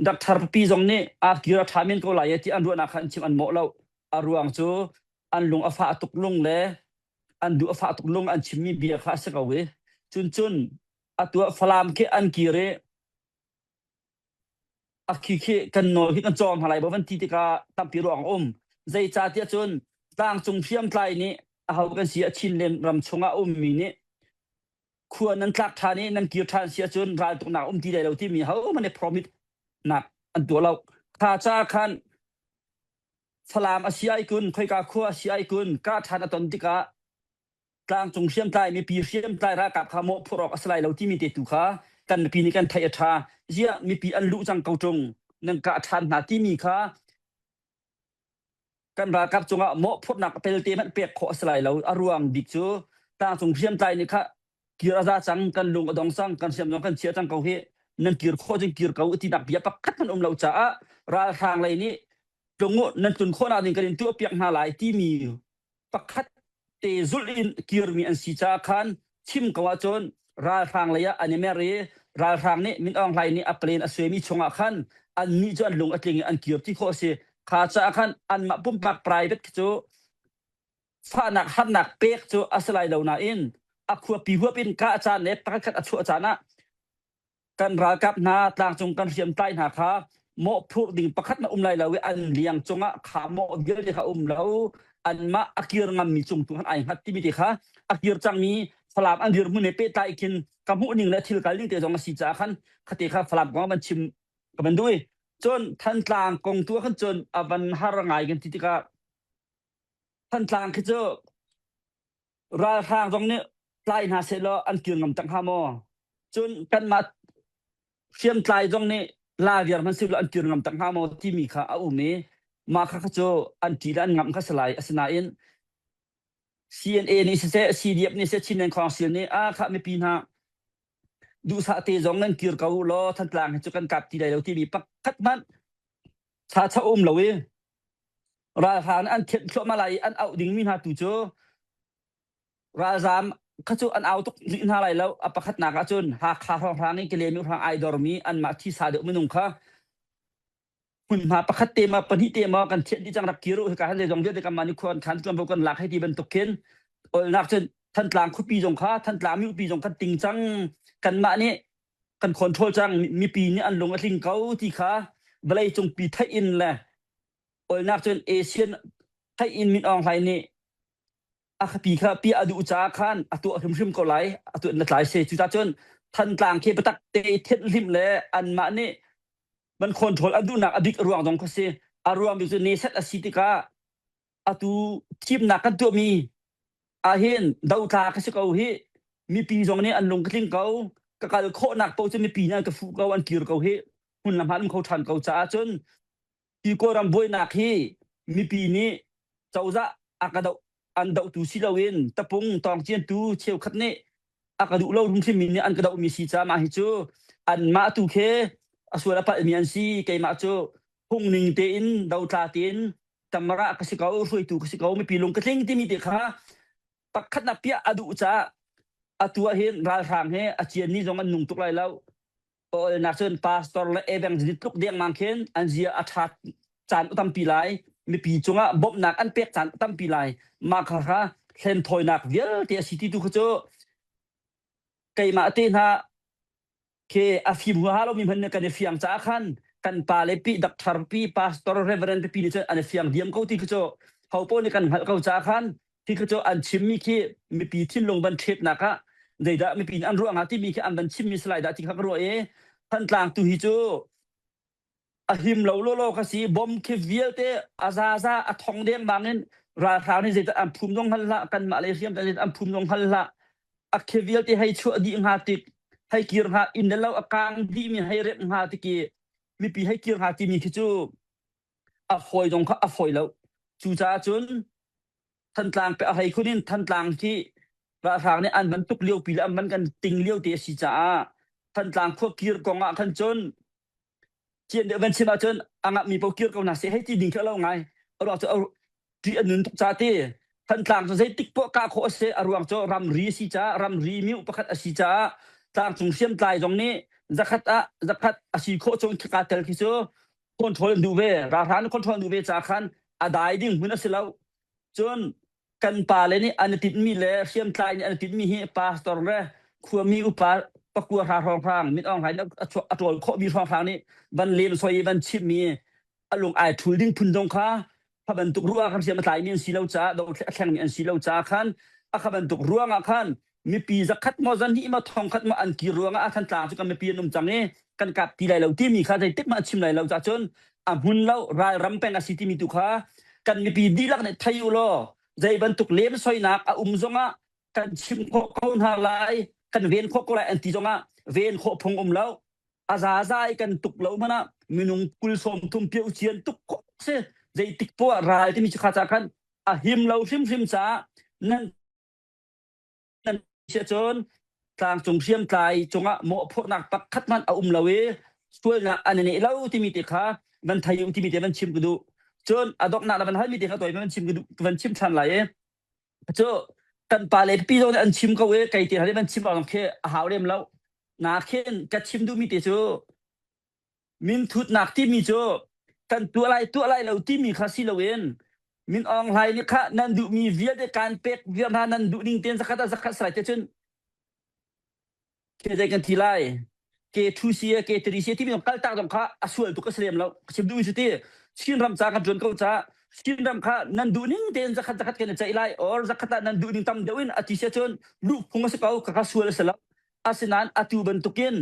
doctor papi zong nih a kir a ṭha men ko lai ti an ruahnak kha an chim an mawh lo a ruang cu an lung a fah tuk lung le an duh a fah tuk lung an chimmi bia kha a si ko i cun cun atu ah Falam khi an kir i a khi khi kan nawl khi kan cawng hna lai bo van ti tikah tampi ruang a um. Zeicahtiah cun tlangcung hriamtlai nih aho kan si a Chinland ram chungah a ummi nih khua nan tlak ṭhan i nan kir ṭhan si ahcun raltuknak um ti lai lo timi hohmanh nih promise nak an tuah lo. Kha ca khan Falam a si ai kun, khoika khua a si ai kun, kah ṭhan a ton tikah tlangcung hriamtlai mipi hriamtlai ralkap kha mawhphurh awk a si lai lo timi te tu kha kan mipi nih kan theih a ṭha. Ziah mipi an luh cang ko ṭung nan kah ṭhan hna timi kha kan ralkap cungah mawhphurhnak pelte hmanh pek khawh a si lai lo. A ruang bik cu tlangcung hriamtlai nih kha kir a za cang, kan lung a dong cang, kan hriam zong kan chia cang ko hi nan kir khawh cun kir ko tinak bia pakhat hmanh um lo caah ralhrang lei nih tlung uh nan tlun khawhnak ding kan in tuahpiak hna lai timi pakhat te zulh in kirmi an si caah khan chim ko ahcun ralhrang lei ah an i mer i ralhrang nih Min Aung Hlaing nih a plane a suaimi chungah khan annih cu an lung a tling i an kir ti khawh a si. Kha caah khan anmah pumpak private khi cu fahnak harnak pek cu a si lai lo nain a khuapi huap in kah caan le pakhat khat a chuah caan ah kan ralkap hna tlangcung kan hriamtlai hna kha mawhphurh ding pakhat na um lai lo i an liang cungah kha mawh vialte kha um lo anmah a kir ngammi cung tu khan ai hngat timi te kha a kir cangmi Falam an dirhmun he pehtlai khin ka hmuh ning le thil kal ning te zong a si caah khan khate kha Falam kong van chim ka van duh i cun Thantlang kong tu khan cun a van har ngai kan ti tikah Thantlang khi cu ralhrang zong nih tlai hna sehlaw an kir ngam tak hnga maw? Cun kanmah hriamtlai zong nih la viar hmanh silo an kir ngam tak hnga maw timi kha a um i mah kha kha cu an ṭi le an ngamh kha si lai. Asinain CNA nih siseh, CDF nih siseh, Chinland Council nih ah khah mipi hna duhsah te zong nan kir ko u law Thantlang hi cu kan kap ti lai lo timi pakhat hmanh cha cha um lo i ralhrang an thianh thluahmah lai i an auh dingmi hna tu cu ralzaam kha cu an au tuk rih hna lai lo a pakhatnak ah cun Hakha hrawnghrang i Kalaymyo hrang ai dormi anmah thisa deuh minung kha hmunhma pakhat te ma pahnih te ma kan thianh dih cang rak kir u hika han zeizong vialte kanmah nih khua kan khan tuanvo kan lak hei ti bantuk khin olnak cun Thantlang khuapi zong kha Thantlang mipi zong kan ting cang kanmah nih kan control cang mipi nih an lung a tling ko ti kha vawlei cungpi theih in le olnak cun Asian theih in Min Aung Hlaing nih a khapi kha pi a duh caah khan a tuah hrimhrim ko lai a tuah na tlai se cucaah cun Thantlang khi biatak te thenh hlim le anmah nih man control an duhnak a bik a ruang zong kha si a ruang bik cu neset a si tikah atu thimnak kan tuahmi ahhin dotla ka si ko hi mipi zong nih an lung ka tling ko ka kal khawhnak paoh cu mipi nih an ka fuh ko an kir ko hi hmun lam han um kho ṭhan ko caah cun hi Kawlram buainak hi mipi nih cozah a ka doh an dohtu si loin tapung tawngciantu cheukhat nih a ka duh lo hrimhrimmi nih an ka dohmi si caah mah hi cu anmah tu khi a sual a palhmi an si keimah cu phungning tein dotla tein tamara ka si ko hruaitu ka si ko mipi lung ka tling timi te kha pakhat nak piah a duh caah atu ah hin ralhrang he a cian ni zong an nung tuk lai lo Awlnak cun pastor le evangelist tluk dengmang khin an zia a ṭha caan a tampi lai. Mipi cungah bawmhnak an pek caan a tampi lai. Mah kha kha hlenthawinak vialte a si ti tu kha cu keimah te hna khi a fim huaha lomi hmanh nih kan i fiang caah khan kan pa le pi doctor pi pastor reverend pipi nih cun an i fiang diam ko ti khi cu. Hopaoh nih kan hngalh ko caah khan khi cu an chimmi khi mipi thinlung van ṭhetnak ah zeidah mipi nih an ruah hnga timi khi an van chimmi si lai dah ti kha ka ruah i Thantlang tu hi cu a him lo lawlaw ka si bom khi vialte a zaza a thong dengmang in ralhrang nih zeidah an phum zong hngal hlah kanmah lei hriam an phum zong hngal hlah a khi vialte hei chuah dih hnga tik hei kir hnga inn le lo a kang dihmi hei remh hnga tik i mipi hei kir hnga timi khi cu a fawi zong kha a fawi lo. Cucaah cun Thantlang pe a hlei khun in Thantlang khi ralhrang nih an van tuk lio pi le an van kan ting lio te a si caah Thantlang khua kir kong ah khan cun cian deuh van chim ahcun a ngapmi paoh kir ko hna seh hei ti ding khi a lo ngai. A ruang cu ṭih a nun tuk ca ti. Thantlang cu zeitik poah kah khawh a si. A ruang cu ramri a si caah ramri miu pakhat a si caah tlangcung hriamtlai zong nih zakhat ah zakhat a si khawh chung khika tel khi cu control an duh ve ralhrang nih control an duh ve caah khan a dai ding hmun a si lo cun kan pa le nih an i tinhmi le hriamtlai nih an i tinhmi hi pastor le khuami upa pakua hra hrawnghrang Min Aung Hlaing a a ṭawl khawhmi hrawnghrang nih van lem soi i van chimhmi a lung ai ṭhul ding phun zong kha kha bantuk ruah khan hriam a tlaimi an si lo caah do a thlengmi an si lo caah khan a kha bantuk ruangah khan mipi zakhat maw zahnih maw thongkhat maw an kir ruangah a Thantlang cu kan mipi an um cang i kan kap ti lai lo timi kha zeitik mah chim lai lo cah cun a hmun lo ralram peng a si timi tu kha kan mipi dihlak nih thei u law zei bantuk lem soinak a um zongah kan chim khawh ko hna lai kan ven khawh ko lai an ti zongah ven khawh phung um lo a zaza i kan tuk lo hmanh ah minung kul sawm thum piau cian tuk khawh si zeitik poah ral timi cu kha ca khan a him lo hrimhrim caah nan nan siah cun tlangcung hriamtlai cungah mawhphurhnak pakhat hmanh a um lo i sualnak an i neih lo timi te kha van thei u timi te van chim ka duh. Cun a donghnak na van halmi te kha tawi van chim ka duh van chim ṭhan lai i cu kan pa le pipi zong nih an chim ko i kei te hal van chim awk khi a hau lem lo. Na khin ka chim duhmi te cu Minthutnak timi cu kan tuah lai tuah lai lo timi kha si loin Min Aung Hlaing nih kha nan duhmi vialte kaan pek viar hna nan duh ning tein zakhat ah zakhat salai te cun ke zei kan thi lai ke thu si ke tiri si timi kal tak zong kha a sual tuk a si lem lo ka chim duhmi cu ti Chin ram ca kan tuan ko ca Chin ram kha nan duh ning tein zakhat zakhat kan i ceih lai or zakhat ah nan duh ning tam deuh in a ti sia cun luh phung a si ko ka kha sual a si lo Asinain atu bantukin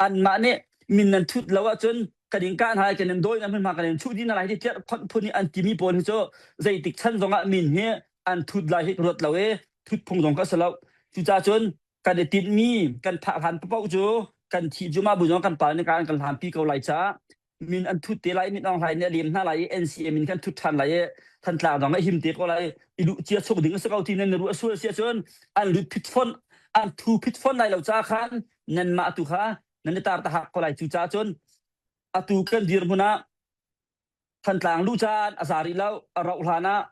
anmah nih min nan thut lo ahcun kan in kah hna lai, kan in dawi hna hmunhma kan in chuh dih hna lai ti tlerhkhonh phun i an timi pawl hi cu zeitik chan zongah min hi an thut lai hi ka ruat lo i thut phung zong ka si lo. Cucaah cun kan i tinhmi kan phak hlan paoh cu kan thih cu mah bu zong kan pa nih kan kan hlanpi ko lai caah min an thut te lai Min Aung Hlaing nih a lem hna lai i NCA min kan thut ṭhan lai i Thantlang zong a him te ko lai i luh cia chung ding a si ko ti nan ruah sual si ahcun an lut phit fon an thu phit fon lai lo ca khan nanmah tu kha nan i tar tahak ko lai cu ca cun atu kan dirhmun ah Thantlang luh caan a za rih lo a rauh hlan ah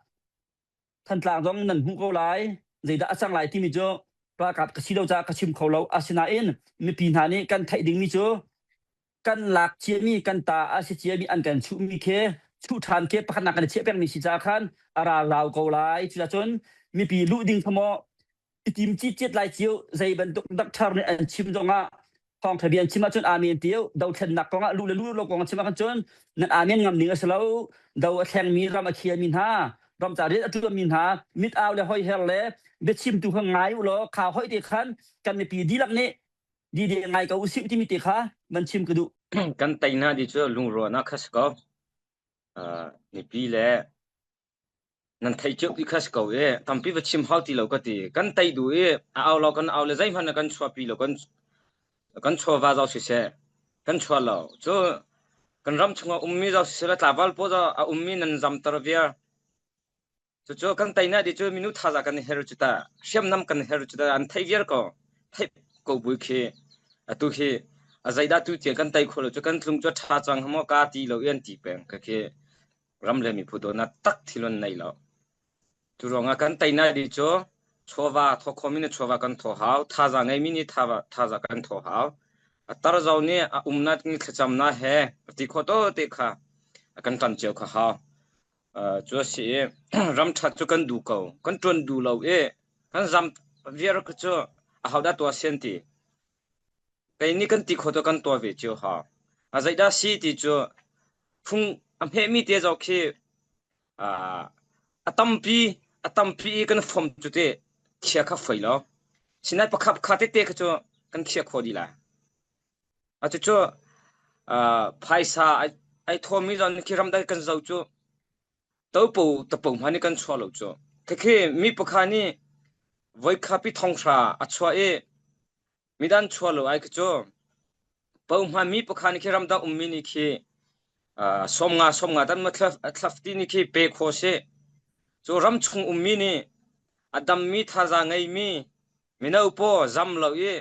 Thantlang zong nan hmuh ko lai zeidah a cang lai timi cu ralkap ka si lo caah ka chim kho lo asinain mipi hna nih kan theih dingmi cu kan lak ciami kan ta a si ciami an kan chuhmi khi chuh ṭhan khi pakhatnak kan i chiah pengmi si caah khan a ra rau ko lai cucun mipi luh ding kha maw i tim citciat lai cio zei bantuk doctor nih an chim zongah thawngṭha bia an chim ahcun amen tiu dothlennak kongah luh le luh lo kong an chim ahcun cun nan amen ngam ding a si lo do a thlengmi ram a khiami hna ram ca rian a ṭuanmi hna mit au le hoiher le biachimtu kha ngai u law kha hoi te khan kan mipi dihlak nih dide ngai ko usih timi te kha van chim ka duh. Kan tei hna ti cu lungruahnak kha si ko. Uh, mipi le nan thei cio ti kha si ko i tampi va chim hau ti lo ka ti. Kan tei duh i a au lo kan au le zeihmanh kan chuahpi lo kan kan chawva zau siseh kan chuah lo. Cu kan ram chungah ummi zau siseh le tlaval pawl zau a ummi nan zamter viar. Cucu kan teinak dih cu minu thazaang kan her cu ta hriamnam kan her cu ta an theih viar ko theih ko bui khi atu khi a zeidah tu tiang kan tei kho lo cu kan tlung cu ṭha cang hamo ka ti lo i an ti peng ka khi ram le miphun dawtnak tak thil an nei lo cu ruangah kan teinak dih cu chawva thaw khomi nih chawva kan thaw hau thazaang ngeimi nih thazaang kan thaw hau a tar zo nih a umnak ni thlacamnak he ti kho to te kha kan ṭan cio kha hau Cu a si i ram ṭhat cu kan duh ko. Kan ṭuan duh lo i kan zam viar cu ahodah tuah sian ti. Kei nih kan ti kho tu kan tuah ve cio hau. A zeidah si ti cu phung a hmehmi te zong khi a A tampi a tampi i kan fom cu te khia kha foi lo. Sinai pakhat kha tete kha cu kan khia kho dih lai. Atu cu phaisa ai thawmi zon khi ramdang kan zo cu topo tapo hmanh nih kan chuah lo cu. Khikhi mi pakhat nih voikhapi thonghra a chuah i midang chuah lo ai khi cu pohma mi pakhat nih khi ramdang ummi nih khi sawmnga sawmnga dan ma thlaf ti nih khi pe kho si. Cu ram chung ummi nih a dammi thazaang ngeimi mino paw zam lo i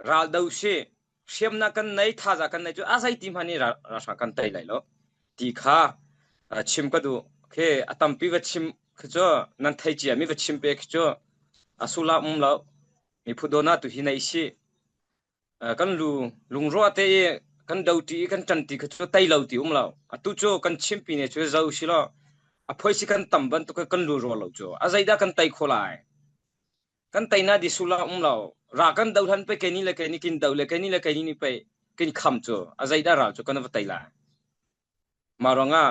raldo si hriamnak kan nei thaza kan nei cu a zei ti hmanh nih ralhrang kan tei lai lo ti kha chim ka duh khi a tampi va chim khi cu nan thei cia mi va chim pe khi cu a sula um lo mi phu dona tu hi nei si kan lu lungruah te i kan do ti i kan ṭan ti khi cu tei lo ti um lo atu cu kan chim pi ne cu zo si lo a phoi si kan tam bantuk kan lu ro lo cu a zeidah kan tei kho lai Kan teina di sula um lo. Ra kan do hlan pe kei ni le kei ni kin do le kei ni le kei ni ni pe kin kham cu a zeidah ral cu kan va tei lai. Mah ruangah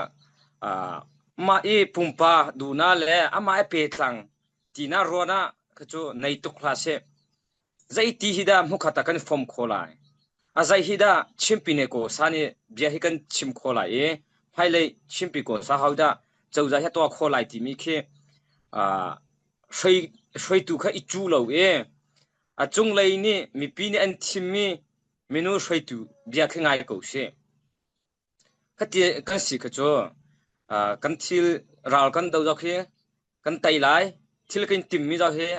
mah i pumpa duhna le amah i petlang tina ruan ah kha cu nei tuk hlah seh. Zeiti hi dah hmukhat ah kan fom kho lai. A zei hi dah chimpi ne ko sa nih bia hi kan chim kho lai i hmailei chimpi ko sa hau dah cozah hi tuah kho lai timi khi hruaitu kha i cu lo i a cunglei nih mipi nih an thimmi minu hruaitu bia khi ngai ko sih. Khati kan si kha cu kan thil ral kan do zok hi kan tei lai thil kan timmi zok hi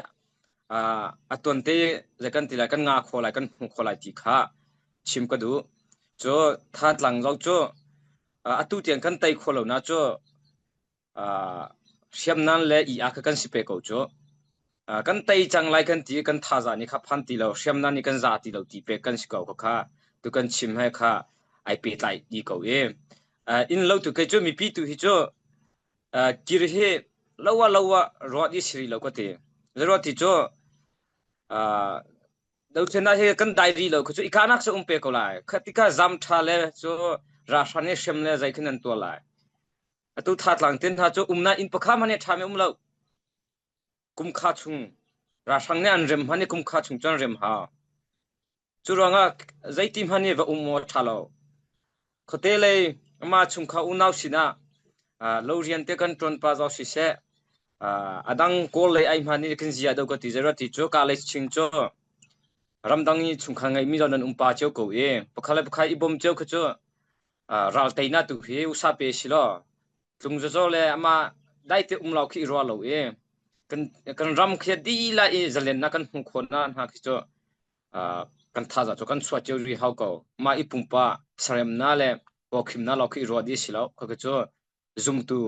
a tuan te zei kan ti lai kan nga kho lai kan hmu kho lai ti kha chim ka duh. Cu Thantlang zong cu atu tiang kan tei kho lo na cu hriamnam le i-aa kha kan si pe ko cu. Kan tei cang lai kan ti i kan thaza nih kha phan ti lo, hriamnam nih kan za ti lo ti pek kan si ko kha kha tu kan chim he kha ai pehtlai dih ko i inn lo tu kei cu mipi tu hi cu kir hi lo ah lo ah ruah dih si rih lo ka ti. Zeruah ti cu dothlennak hi kan dai rih lo kha cu i kahnak cu um pe ko lai. Kha tikha zam ṭha le cu ralhrang nih hrem le zei khin an tuah lai. Atu Tha-tlang tin hna cu umnak inn pakhat hmanh hi a ṭhami um lo. Kumkha chung ralhrang nih an rem hmanh i kumkha chung cu an rem hau. Cu ruangah zeiti hmanh hi va um aw a ṭha lo. Khuate lei amah chungkhar unau sinah lo rian te kan ṭuan pa zong siseh, a dang Kawl lei ai hmanh nih kan zia do ka ti zeiruah ti cu ka lei ching cu ramdang i chungkhar ngeimi zong nan um pa cio ko i pakhat le pakhat i bawm cio kha cu ral teinak tu hi usa pe si law tlung zazaw le amah daite um lo khi i ruah lo i kan kan ram khi dihlah i zalennak kan hmuh khawh na hna khi cu kan thaza cu kan chuah cio rih hau ko mah i pumpa saremna le pawkhimna lo khi i ruah dih si lo khakhi cu zumtu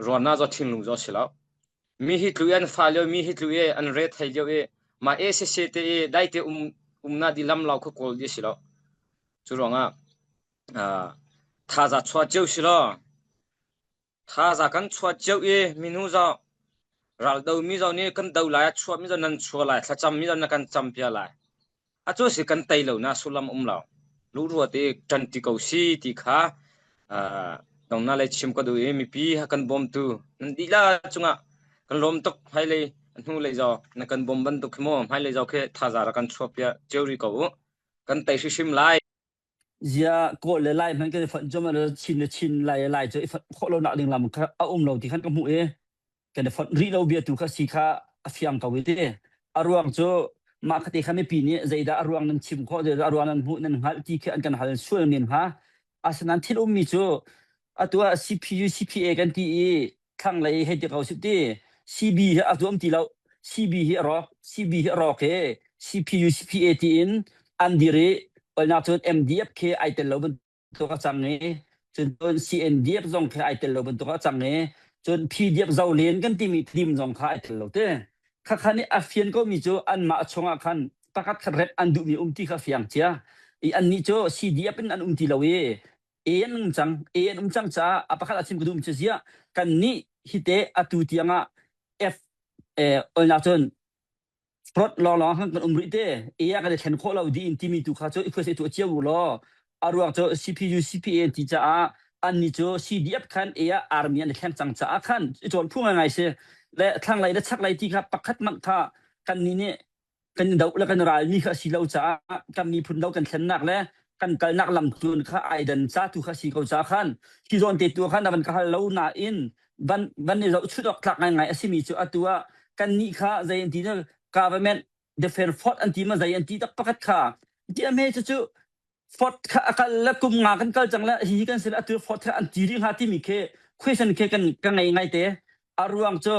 ruahnak zaw thinlung zaw si lo. Mi hi tlu i an fa lio, mi hi tlu i an re thei lio i mah ACC te i daite um umnak di lam lo kha kawl di si lo. Cu ruangah thaza chuah cio si lo. Thaza kan chuah cio i minu zaw ral do mi zaw nih kan do lai, a chuah mi zaw nan chuah lai, thlacam mi zaw na kan cam pia lai. Atu si kan tei lo na sullam um lo. Luhruat i ṭanṭi ko si ti kha dongna lei chim ka duh i mipi kan bawmtu nan dihlak cungah kan lawm tuk hmailei hnu lei zaw na kan bawm bantuk khi maw hmailei zaw khi thaza rak kan chuah piak cio rih ko u. Kan tei hrimhrim lai. Zia Kawl le Lai hmanh kan i fonh cuahmah le Chin le Chin Lai le Lai cu i fonh khawh lo nak ding lam kha a um lo ti khan ka hmuh i kan i fonh rih lo bia tu kha si kha a fiang ko i ti. A ruang cu mah khate kha mipi nih zeidah a ruang nan chim khawh zeidah a ruang nan hmuh nan hngalh ti khi an kan hal sual men hnga. Asinain thil ummi cu atu ah CPU CPA kan ti i thlanglei hei ti ko sih ti CB hi a zuam ti lo CB hi a rawk CB hi a rawk i CPU CPA tiin an dir i olnak cun MDF khi ai tel lo bantuk a cang i cun cun CNDF zong khi ai tel lo bantuk a cang i cun PDF zolen kan timi team zong kha ai tel lo te khakha nih a fian ko mi cu anmah chungah khan pakhat khat rep an duhmi um ti kha fiang cia i annih cu CDF in an um ti lo i A an um cang A an um cang caah a pakhat ah chim ka duh mi cu ziah kan nih hi te atu tiang ah F eh olnak cun front lawnglawng khan kan um rih te A ah kan i thlen khawh lo dih in timi tu kha cu i khuai tu cio u law a ruang cu CPU CPA an ti caah Annih cu CDF khan A ah army an i thleng cang caah khan i cawn phu ngaingai si. Le thlanglei le chaklei ti kha pakhat hmanh kha kannih nih kan i doh le kan ralmi kha a si lo caah kan miphun do kan thlennak le kan kalnak lamtluan kha ai dan ca tu kha si ko ca khan hi zawn te tu khan na van ka hal lo nain van van i zohchut awk tlak ngaingai a simi cu atu ah kannih kha zei an ti na government defense force an ti ma zei an ti tak pakhat kha ti a me cu cu Fort kha a kal le kum nga kan kal cang le hi kan sin atu Fort kha an ti rih hnga timi khi question khi kan ka ngei ngai te a ruang cu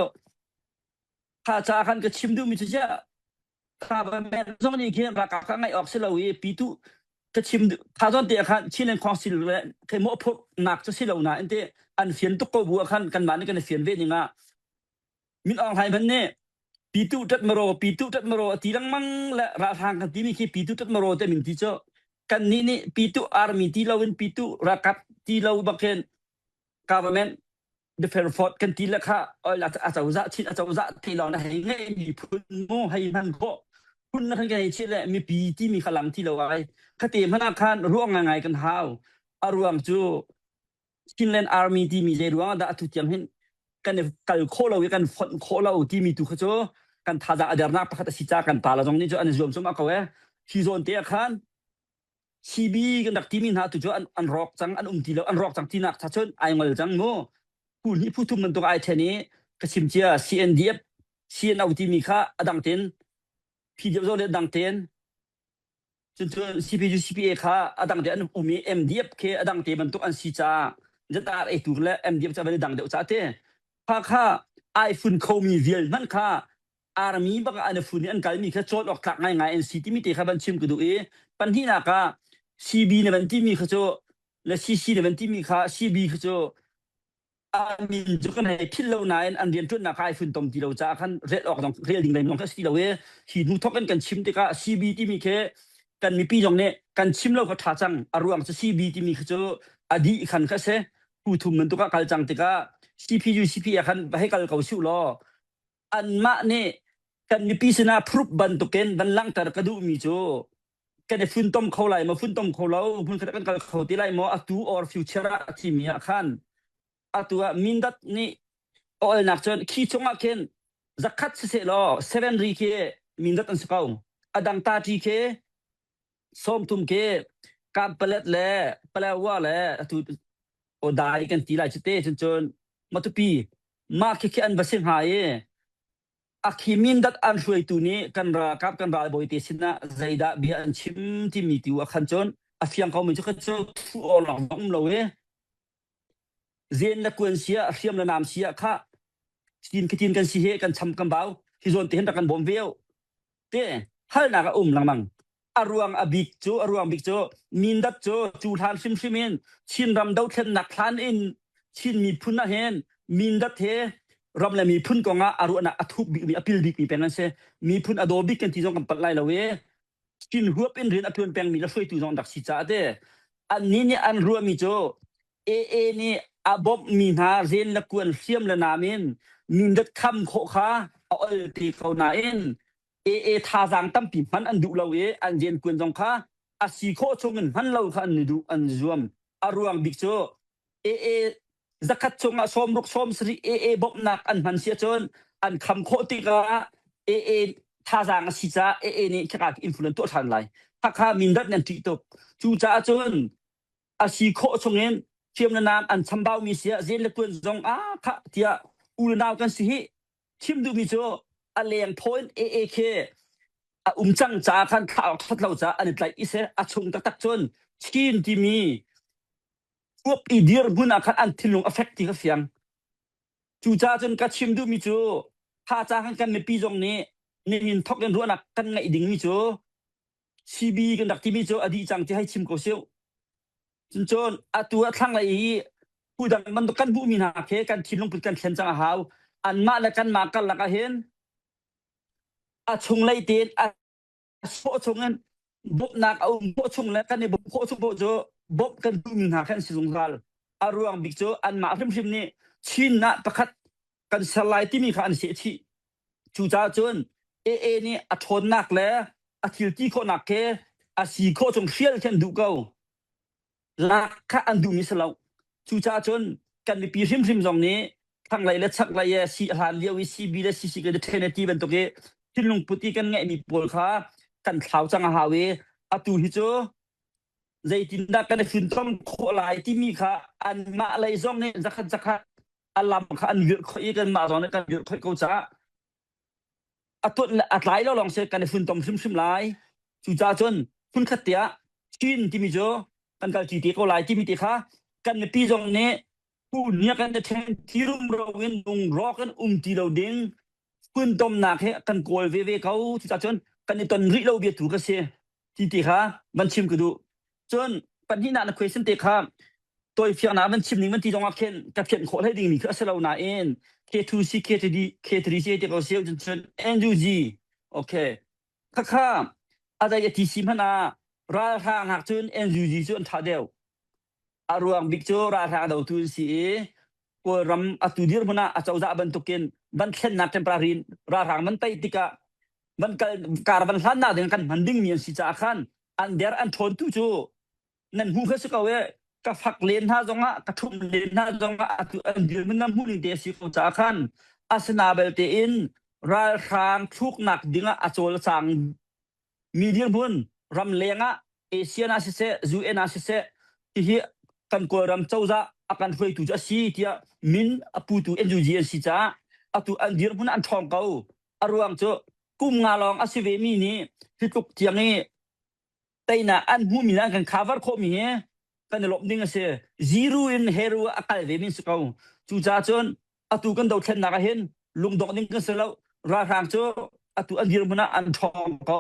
kha ca khan ka chim duhmi cu ziah kha ba men zong nih khin ralkap kha ngaih awk si lo i pitu ka chim kha zawn te khan Chinland Council le khi mawhphurh nak cu si lo nain te an fian tuk ko bu ah khan kanmah nih kan i fian ve ning ah Min Aung Hlaing hmanh nih pitu tat maraw pitu tat maraw a ti lengmang le ralhrang kan timi khi pitu tat maraw te min ti cu kannih nih pitu army ti loin pitu ralkap ti lo bak hin government defense force kan ti le kha oil a cozah chin a cozah te lawng na hei ngei miphun mu hei hman khawh phun na kan kan chi le mipi timi kha lang ti lo ai khate hmana khan ruang ngai kan hau a ruang cu Chinland Army timi zei ruang ah dah atu tiang hin kan i kal khawh lo i kan fonh khawh lo timi tu kha cu kan thazaang a dernak pakhat a si ca kan pa la zong nih cu an i zuam cuahmah ko e hi zawn te ah khan CB kan rak timi hna tu cu an, an rawk cang an um ti lo an rawk cang tinak cha cun ai ngol cang mu phu hnih phu thum bantuk ai then i ka chim cia CNDF CNO timi kha a dang ten PDF zong le dang ten Cuncun CPU CPA kha a dang te an um i MDF khi a dang te bantuk an si caah zatar eitu le MDF ca van i dang deuh ca te kha kha ai fun khomi vial hmanh kha army bak ah an i fun i an kalmi kha cawn awk tlak ngaingai an si timi te kha van chim ka duh i pahnihnak ah CB na van timi kha cu le CC na van timi kha CB kha cu a min cu kan hei philh lo nain an rianṭuannak kha ai funtom ti lo caah khan rel awk zong rel ding lei zong kha si lo i hi hnu thok in kan chim tikah CB timi khi kan mipi zong nih kan chim lo kha ṭha cang a ruang cu CB timi khi cu a dih khan kha si phu thum bantuk ah kal cang tikah CPU CPA khan va hei kal ko siu law anmah nih kan mipi sinah proof bantukin van langhter ka duhmi cu kan i funtom kho lai maw funtom kho lo hmunkhat kan kal kho ti lai maw atu or future ah thimi ah khan atu ah Mindat nih olnak cun khi chungah khin zakhat siseh law seven ri khi Mindat an si ko adang ta ṭi khi sawmthum khi Kampalet le Palawa le atu odai kan ti lai cu te cun cun Matupi mah khi khi an va si hnga i A khi Mindat an hruaitu nih kan ralkap kan ralbawi te sinah zeidah bia an chim timi tu ah khan cun a fiang komi cu kha cu thu awk lawng um lo i zen le kuan sia hriam le nam sia kha tin khitin kan si he kan cham kan bau hi zawn te hin rak kan bawm ve te halnak a um lengmang a ruang a bik cu a ruang bik cu Mindat cu cu hlan hrimhrim in Chinram dothlennak hlan in Chin miphun ah hin Mindat he ram le miphun kong ah a ruahnak a thuk bikmi a pil bikmi peng an si miphun a daw bik kan ti zong kan palh lai lo i Chin huap in rian a tuan pengmi le hruaitu zong an rak si caah te annih nih an ruahmi cu AA nih a bawmhmi hna ren le kuan hriam le nam in Mindat kham khawh kha a ol te ko nain AA thazaang tampi hman an duh lo i an riankuan zong kha a si khawh chung in hman lo kha an i duh an i zuam. A ruang bik cu AA zakhat chungah sawmruk sawmsarih AA bawmhnak an hman si ahcun an kham khawh tikah AA thazaang a si caah AA nih khaka influence tuah ṭhan lai. Khakha Mindat nih an ṭih tuk. Cucaah cun a si khawh chungin hriam le nam an chambaumi si ah zen le kuan zong ah khah tiah u le nau kan si hi chim duhmi cu a leng phaw in AA khi a um cang caah khan thlah awk that lo caah an i tlaih i seh a chung taktak cun Chin timi uap i dirhmun ah khan an thinlung a fek ti ka fiang. Cucaah cun ka chim duhmi cu tha ca khan kan mipi zong nih nihin thok in ruahnak kan ngeih dingmi cu CB kan rak timi cu a dih cang ti hei chim ko siu. Cuncun atu a thlanglei i phudang bantuk kan hmuhmi hna khi kan thinlung put kan thlen cang a hau. Anmah le kanmah karlak ah hin a chunglei tein a sawh chungin bawmhnak a um khawh chung le kan i bawmh khawh chung paoh cu bawmh kan duhmi hna khi an si zungzal. A ruang bik cu anmah hrimhrim nih Chin ah pakhat kan ser lai timi kha an seh chih. Cucaah cun AA nih a ṭhawnnak le a thil ti khawhnak khi a si khawh chung hrial khi an duh ko. Lak kha an duhmi si lo. Cucaah cun kan mipi hrimhrim zong nih thlanglei le chaklei i si hlan lio i CB le CC kan i ṭhen i ti bantuk i thinlung put i kan ngeihmi pawl kha kan thlau cang a hau i atu hi cu zeitindah kan i funtom khawh lai timi kha anmah lei zong nih zakhat zakhat a lam kha an virh khawh i kanmah zong nih kan virh khawh ko caah a tuanh le a tlai lo lawng si kan i funtom hrimhrim lai. Cucaah cun hmunkhat te ah Chin timi cu kan kalṭi te ko lai timi te kha kan mipi zong nih Nia kan i ṭhen ti rumro in lungrawk in um ti lo ding funtomnak he kan kawl veve ko. Cucaah cun kan i ton rih lo bia tu ka si ti ti kha van chim ka duh. Cun pahnihnak na question te kha tawifiangnak van chim ning van ti zong ah khin ka fianh khawh hlei dingmi khi a si lo nain K2C K3D K3C te ko si cun cun NUG okay khakha a dai a ti si hmanh ah ralhrang hak cun NUG cu an ṭha deuh. A ruang bik cu ralhrang dotu an si i Kawlram atu dirhmun ah acozah bantukin van thlennak temporary ralhrang van tei tikah van kal kar van hlannak ding kan hman dingmi an si caah khan an der an ṭhawn tu cu nan hmuh kha si ko e ka fak len hna zongah ka ṭhum len hna zongah atu an dirhmun nan hmuh ning te a si ko caah khan asina belte in ralhrang thluknak dingah a cawlcang mi dirhmun ramleng ah ASEAN ah siseh UN ah siseh hihi kan Kawlram cozah a kan hruaitu cu a si tiah min a putu NUG an si caah atu an dirhmun an ṭhawng ko. A ruang cu kum nga lawng a si ve mi nih hi tluk tiang i teinak an hmuhmi le an kan cover khawhmi hi kan i lawmh ding a si. Zero in hero a kal ve mi si ko. Cucaah cun atu kan dothlennak ah hin lungdongh ding kan si lo. Ralhrang cu atu an dirhmun ah an ṭhawng ko.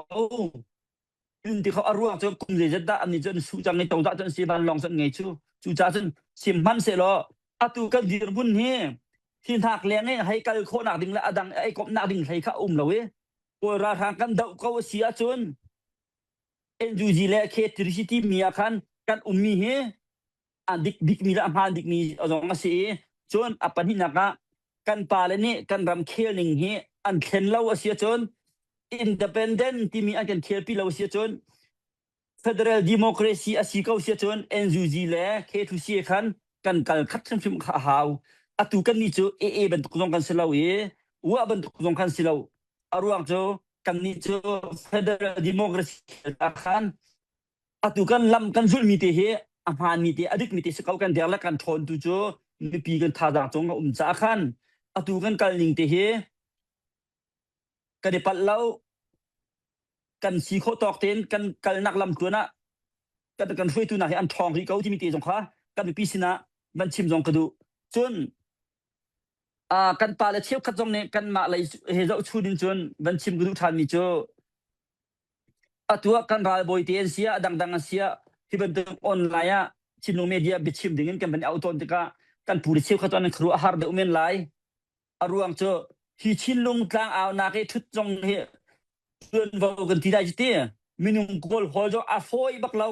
In ti kho a ruang cu kum zeizat dah an nih cu an su cang i cozah cu an si vanlawng cu an ngei cu. Cucaah cun sihmanhsehlaw atu kan dirhmun hi hi hnak leng i hei kal khawhnak ding le a dang ei komhnak ding hlei kha a um lo i Kawl ralhrang kan doh ko a si ahcun NUG le K3C timi ah khan kan ummi hi a dik bikmi le a hmaan bikmi zong a si i cun a pahnihnak ah kan pale nih kan ram khel ning hi an thlen lo a si ahcun independent timi an kan khelpi lo a si ahcun federal democracy a si ko si ahcun NUG le K2C khan kan kal khat hrimhrim kha a hau. Atu kan nih cu AA bantuk zong kan si lo i UA bantuk zong kan si lo. A ruang cu kannih cu federal democracy ah khan atu kan lam kan zulhmi te hi a hmaanmi te a dikmi te si ko kan der le kan ṭhawn tu cu mipi kan thazaang cung a um caah khan atu kan kal ning te hi kan i palh lo kan si khawh tawk tein kan kalnak lam tluan ah kan kan hruaitu hna hi an ṭhawng rih ko timi te zong kha kan mipi sinah van chim zong ka duh cun uh, kan pa le cheukhat zong nih kanmah lei he zohchun in cun van chim ka duh ṭhanmi cu atu ah kan ralbawi te an si ah dangdang an si ah hi bantuk online ah Chinlung media biachim ding in kan van i auh tawn tikah kan pu le cheukhat cu an khuaruah a har deuh men lai. A ruang cu hi Chinlung tlangaunak i ṭhut zong hi ṭuanvo kan ti lai cu ti minung kawl hawl zong a fawi bak lo.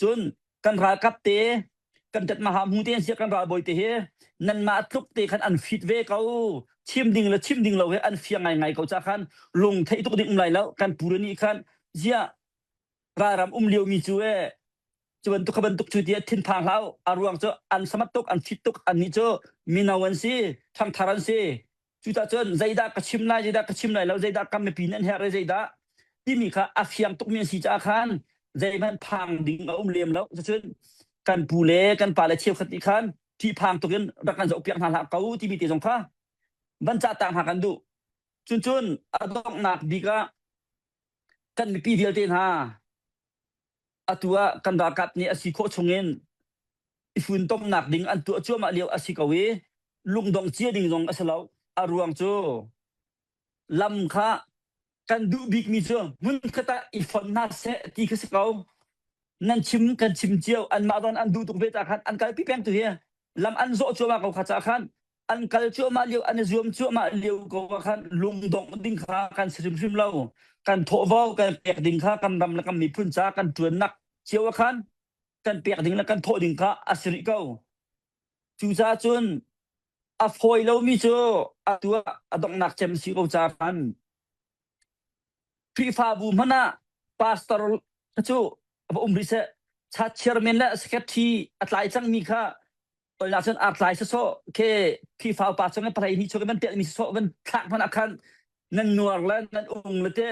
Cun kan ralkap te kan ṭatmaha hmu te an si kan ralbawi te hi nanmah tluk te khan an fit ve ko. Chim ding le chim ding lo hi an fiang ngaingai ko ca khan lung theih tuk ding um lai lo. Kan pu le nih khan ziah ralram um liomi cu e cu bantuk kha bantuk cu tiah thinphang hlah u. A ruang cu an samat tuk, an fit tuk, annih cu mino an si, ṭhangthar an si. Cucaah cun zeidah ka chim lai, zeidah ka chim lai lo, zeidah kan mipi nih an herh i zeidah timi kha a fiang tukmi an si caah khan zeihmanh phang ding a um lem lo. Cucun kan pu le kan pa le cheukhat nih khan ṭihphang tuk in rak kan zohpiak hna hlah ko timi te zong kha van cah ta hna kan duh. Cuncun a donghnak bik ah kan mipi vialte hna atu ah kan ralkap nih a si khawh chungin i funtomnak ding an tuah cuahmah lio a si ko i lungdong cia ding zong a si lo. A ruang cu lam kha kan duh bikmi cu hmunkhat ah i fon hna seh ti kha si ko. Nan chim kan chim cio anmah zawn an duh tuk ve ta khan an kalpi peng tu hi lam an zawh cuahmah ko kha ca khan an kal cuahmah lio an i zuam cuahmah lio ko ah khan lungdongh ding kha kan si hrimhrim lo kan thawhvo kan pek ding kha kan ram le kan miphun ca kan ṭuannak cio ah khan kan pek ding le kan thawh ding kha a si rih ko cucaah cun a fawi lomi cu atu ah a donghnak cem si ko ca khan Khrihfabu hmanh ah pastor cu va um rih seh church chairman le secretary a tlai cangmi kha. Oinak cun artlai sawsawh khi Khrihfa upa chung i palei ni chung i van telmi sawsawh van thlak hmanh ah khan nan nuar le nan ung le te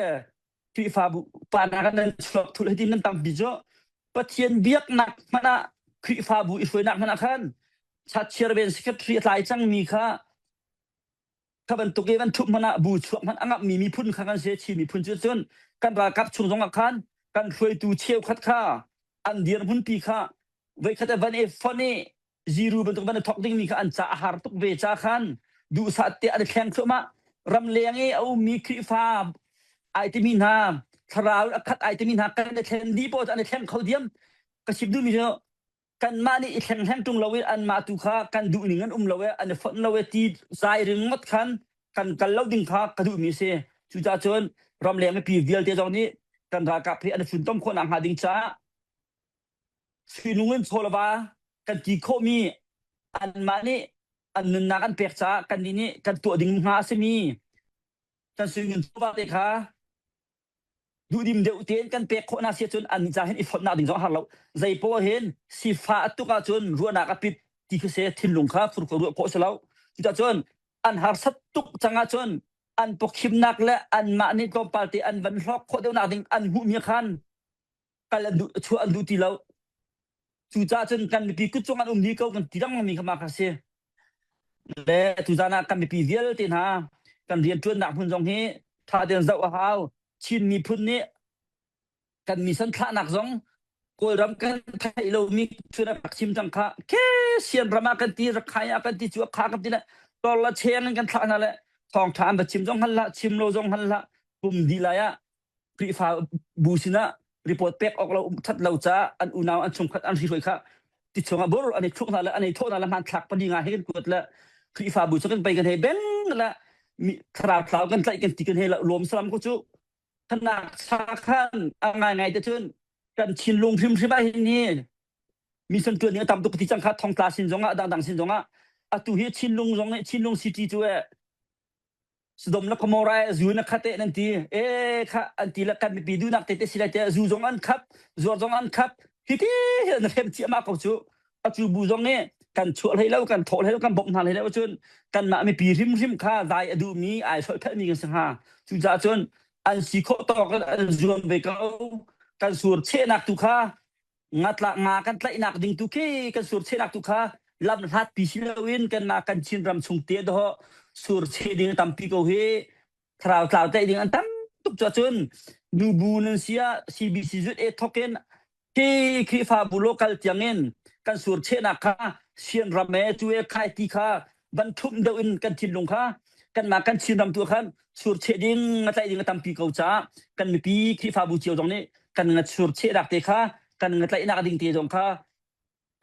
Khrihfabu pa hna kan nan chuak thul hiti nan tampi cu Pathian biaknak hmanh ah Khrihfabu i hruainak hmanh ah khan chachiar ven secretary a tlai cangmi kha kha bantuk i van ṭhup hmanh ah bu chuak hmanh a ngamhmi miphun kha kan si Chin miphun cu cun kan ralkap chung zong ah khan kan hruaitu cheukhat kha an dirhmunpi kha voikhat van i fonh i ziru bantuk van i thawk dingmi kha an ca a har tuk ve ca khan duhsah te an i thleng thluahmah ramleng i a ummi Khrihfa ai timi hna thlarau a khat ai timi hna kan i thlen dih poah an i thleng kho diam ka chim duhmi cu kanmah nih i thleng hleng ṭung lo i anmah tu kha kan duh ning an um lo i an i fonh lo i ti zai ringawt khan kan kal lo ding kha ka duhmi a si. Cucaah cun ramleng mipi vialte zong nih kan ralkap hi an i funtom khawh nakhnga ding caah suinung in chaw le va kan ti khawhmi anmah nih an nunnak an pek caah kannih nih kan tuah ding hnga a simi kan suinung chawva te kha duhdim deuh tein kan pek khawh hna si ahcun an ca hin i fonhnak ding zong a har lo. Zei poah hin sifah a tuk ahcun ruahnak a pit ti khi si thinlung kha fur ruah khawh si lo. Cucacun an harsat tuk cang ahcun an pawkhimnak le anmah nih tlawmpal te an van hlawk khawh deuhnak ding an hmuhmi khan kal an duh chuah an duh ti lo. Cucaah cun kan mipi kut cung an um dih ko kan ti lengmang mi kha mah kha si. Le tuzaan ah kan mipi vialte hna kan rianṭuannak hmun zong hi ṭha tein zoh a hau. Chin miphun nih kan mission thlahnak zong Kawlram kan theih lomi cun a rak chim cang kha ke sian ram ah kan ti Rakhine ah kan ti cu kha kan ti le tor la cheng in kan thlah hna le thawngṭha an va chim zong hal hlah chim lo zong hal hlah pum dih lai ah Khrihfa bu sinah report pek awk lo that lo caah an unau an chungkhat an hri kha ti chungah bur an i thluk hna le an i thawh hna le hmanthlak pali nga he kan kuat le Khrihfabu cu kan pei kan hei beng le thlarau thlau kan tlaih kan ti kan hei lawm salam ko cu thanak cha khan a ngai ngai te cun kan thinlung hrimhrim ah hin hi mission tuan ning a tam tuk ti cang kha thongtla sin zongah dangdang sin zongah atu hi chinlung zong chinlung city cu e Sodom le Gomorrah zu na khat eh nan ti. E kha an ti le kan mipi duhnak te te si lai te zu zong an khap, zuar zong an khap. Hi ti hi na hrem ciahmah ko cu. Atu bu zong nih kan chuah hlei lo, kan thawh hlei lo, kan bawmh hna hlei lo cun kanmah mipi hrimhrim kha dai a duhmi, ai solphelmi kan si hnga. Cucaah cun an si khawh tawk in an zuam ve ko. Kan sur chehnak tu kha ngatla nga kan tlaihnak ding tu khi kan surchehnak tu kha lam hlat pi si loin kanmah kan Chin ram chung te dawh surcheh ding tampi ko hi thlarau tlau tlaih ding an tam tuk cu cun nubu nan sia CBC zut e thokin khi Khrihfabu local tiangin kan surchehnak kha sian ram e cu e khai ti kha van thumh deuh in kan thinlung kha kanmah kan Chin ram tu khan surcheh ding nga tlaih ding a tampi ko caah kan mipi Khrihfabu cio zong nih kan nga surchehnak te kha kan nga tlaihnak ding te zong kha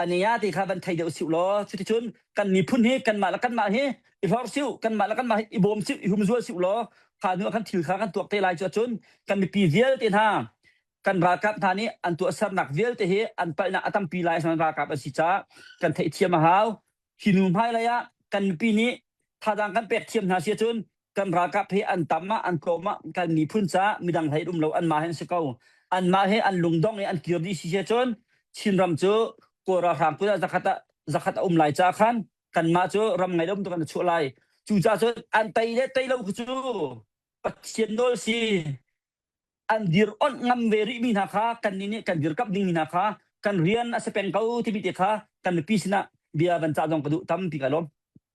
ania te kha van thei deuh siu law cuticun kan miphun hi kanmah le kanmah hi i hlor siu kanmah le kanmah hi i bawm siu i humzual siu law kha hnu ah khan thil kha kan tuak te lai cu ahcun kan mipi vialte hna kan ralkap hna nih an tuahsernak vialte hi an palhnak a tampi lai ralkap an si caah kan theihthiam a hau Hi nu hmailei ah kan mipi nih thazaang kan pek thiam hna si ahcun kan ralkap hi an tam ah an tlawm ah kan miphun caah midang hlei um lo anmah he an si ko. Anmah he an lungdong i an kir dih si ahcun Chinram cu Kawl ralhrang kut ah zakhat ah zakhat a um lai caah khan kanmah cu ram ngei lo bantuk an chuah lai. Cucaah cun an tei le tei lo cu Pathian nawl si. An dir onh ngam ve rihmi hna kha kannih nih kan dirkamh dingmi hna kha kan rian a si peng ko timi te kha kan mipi sinah bia van cah zong ka duh tampi ka lawm.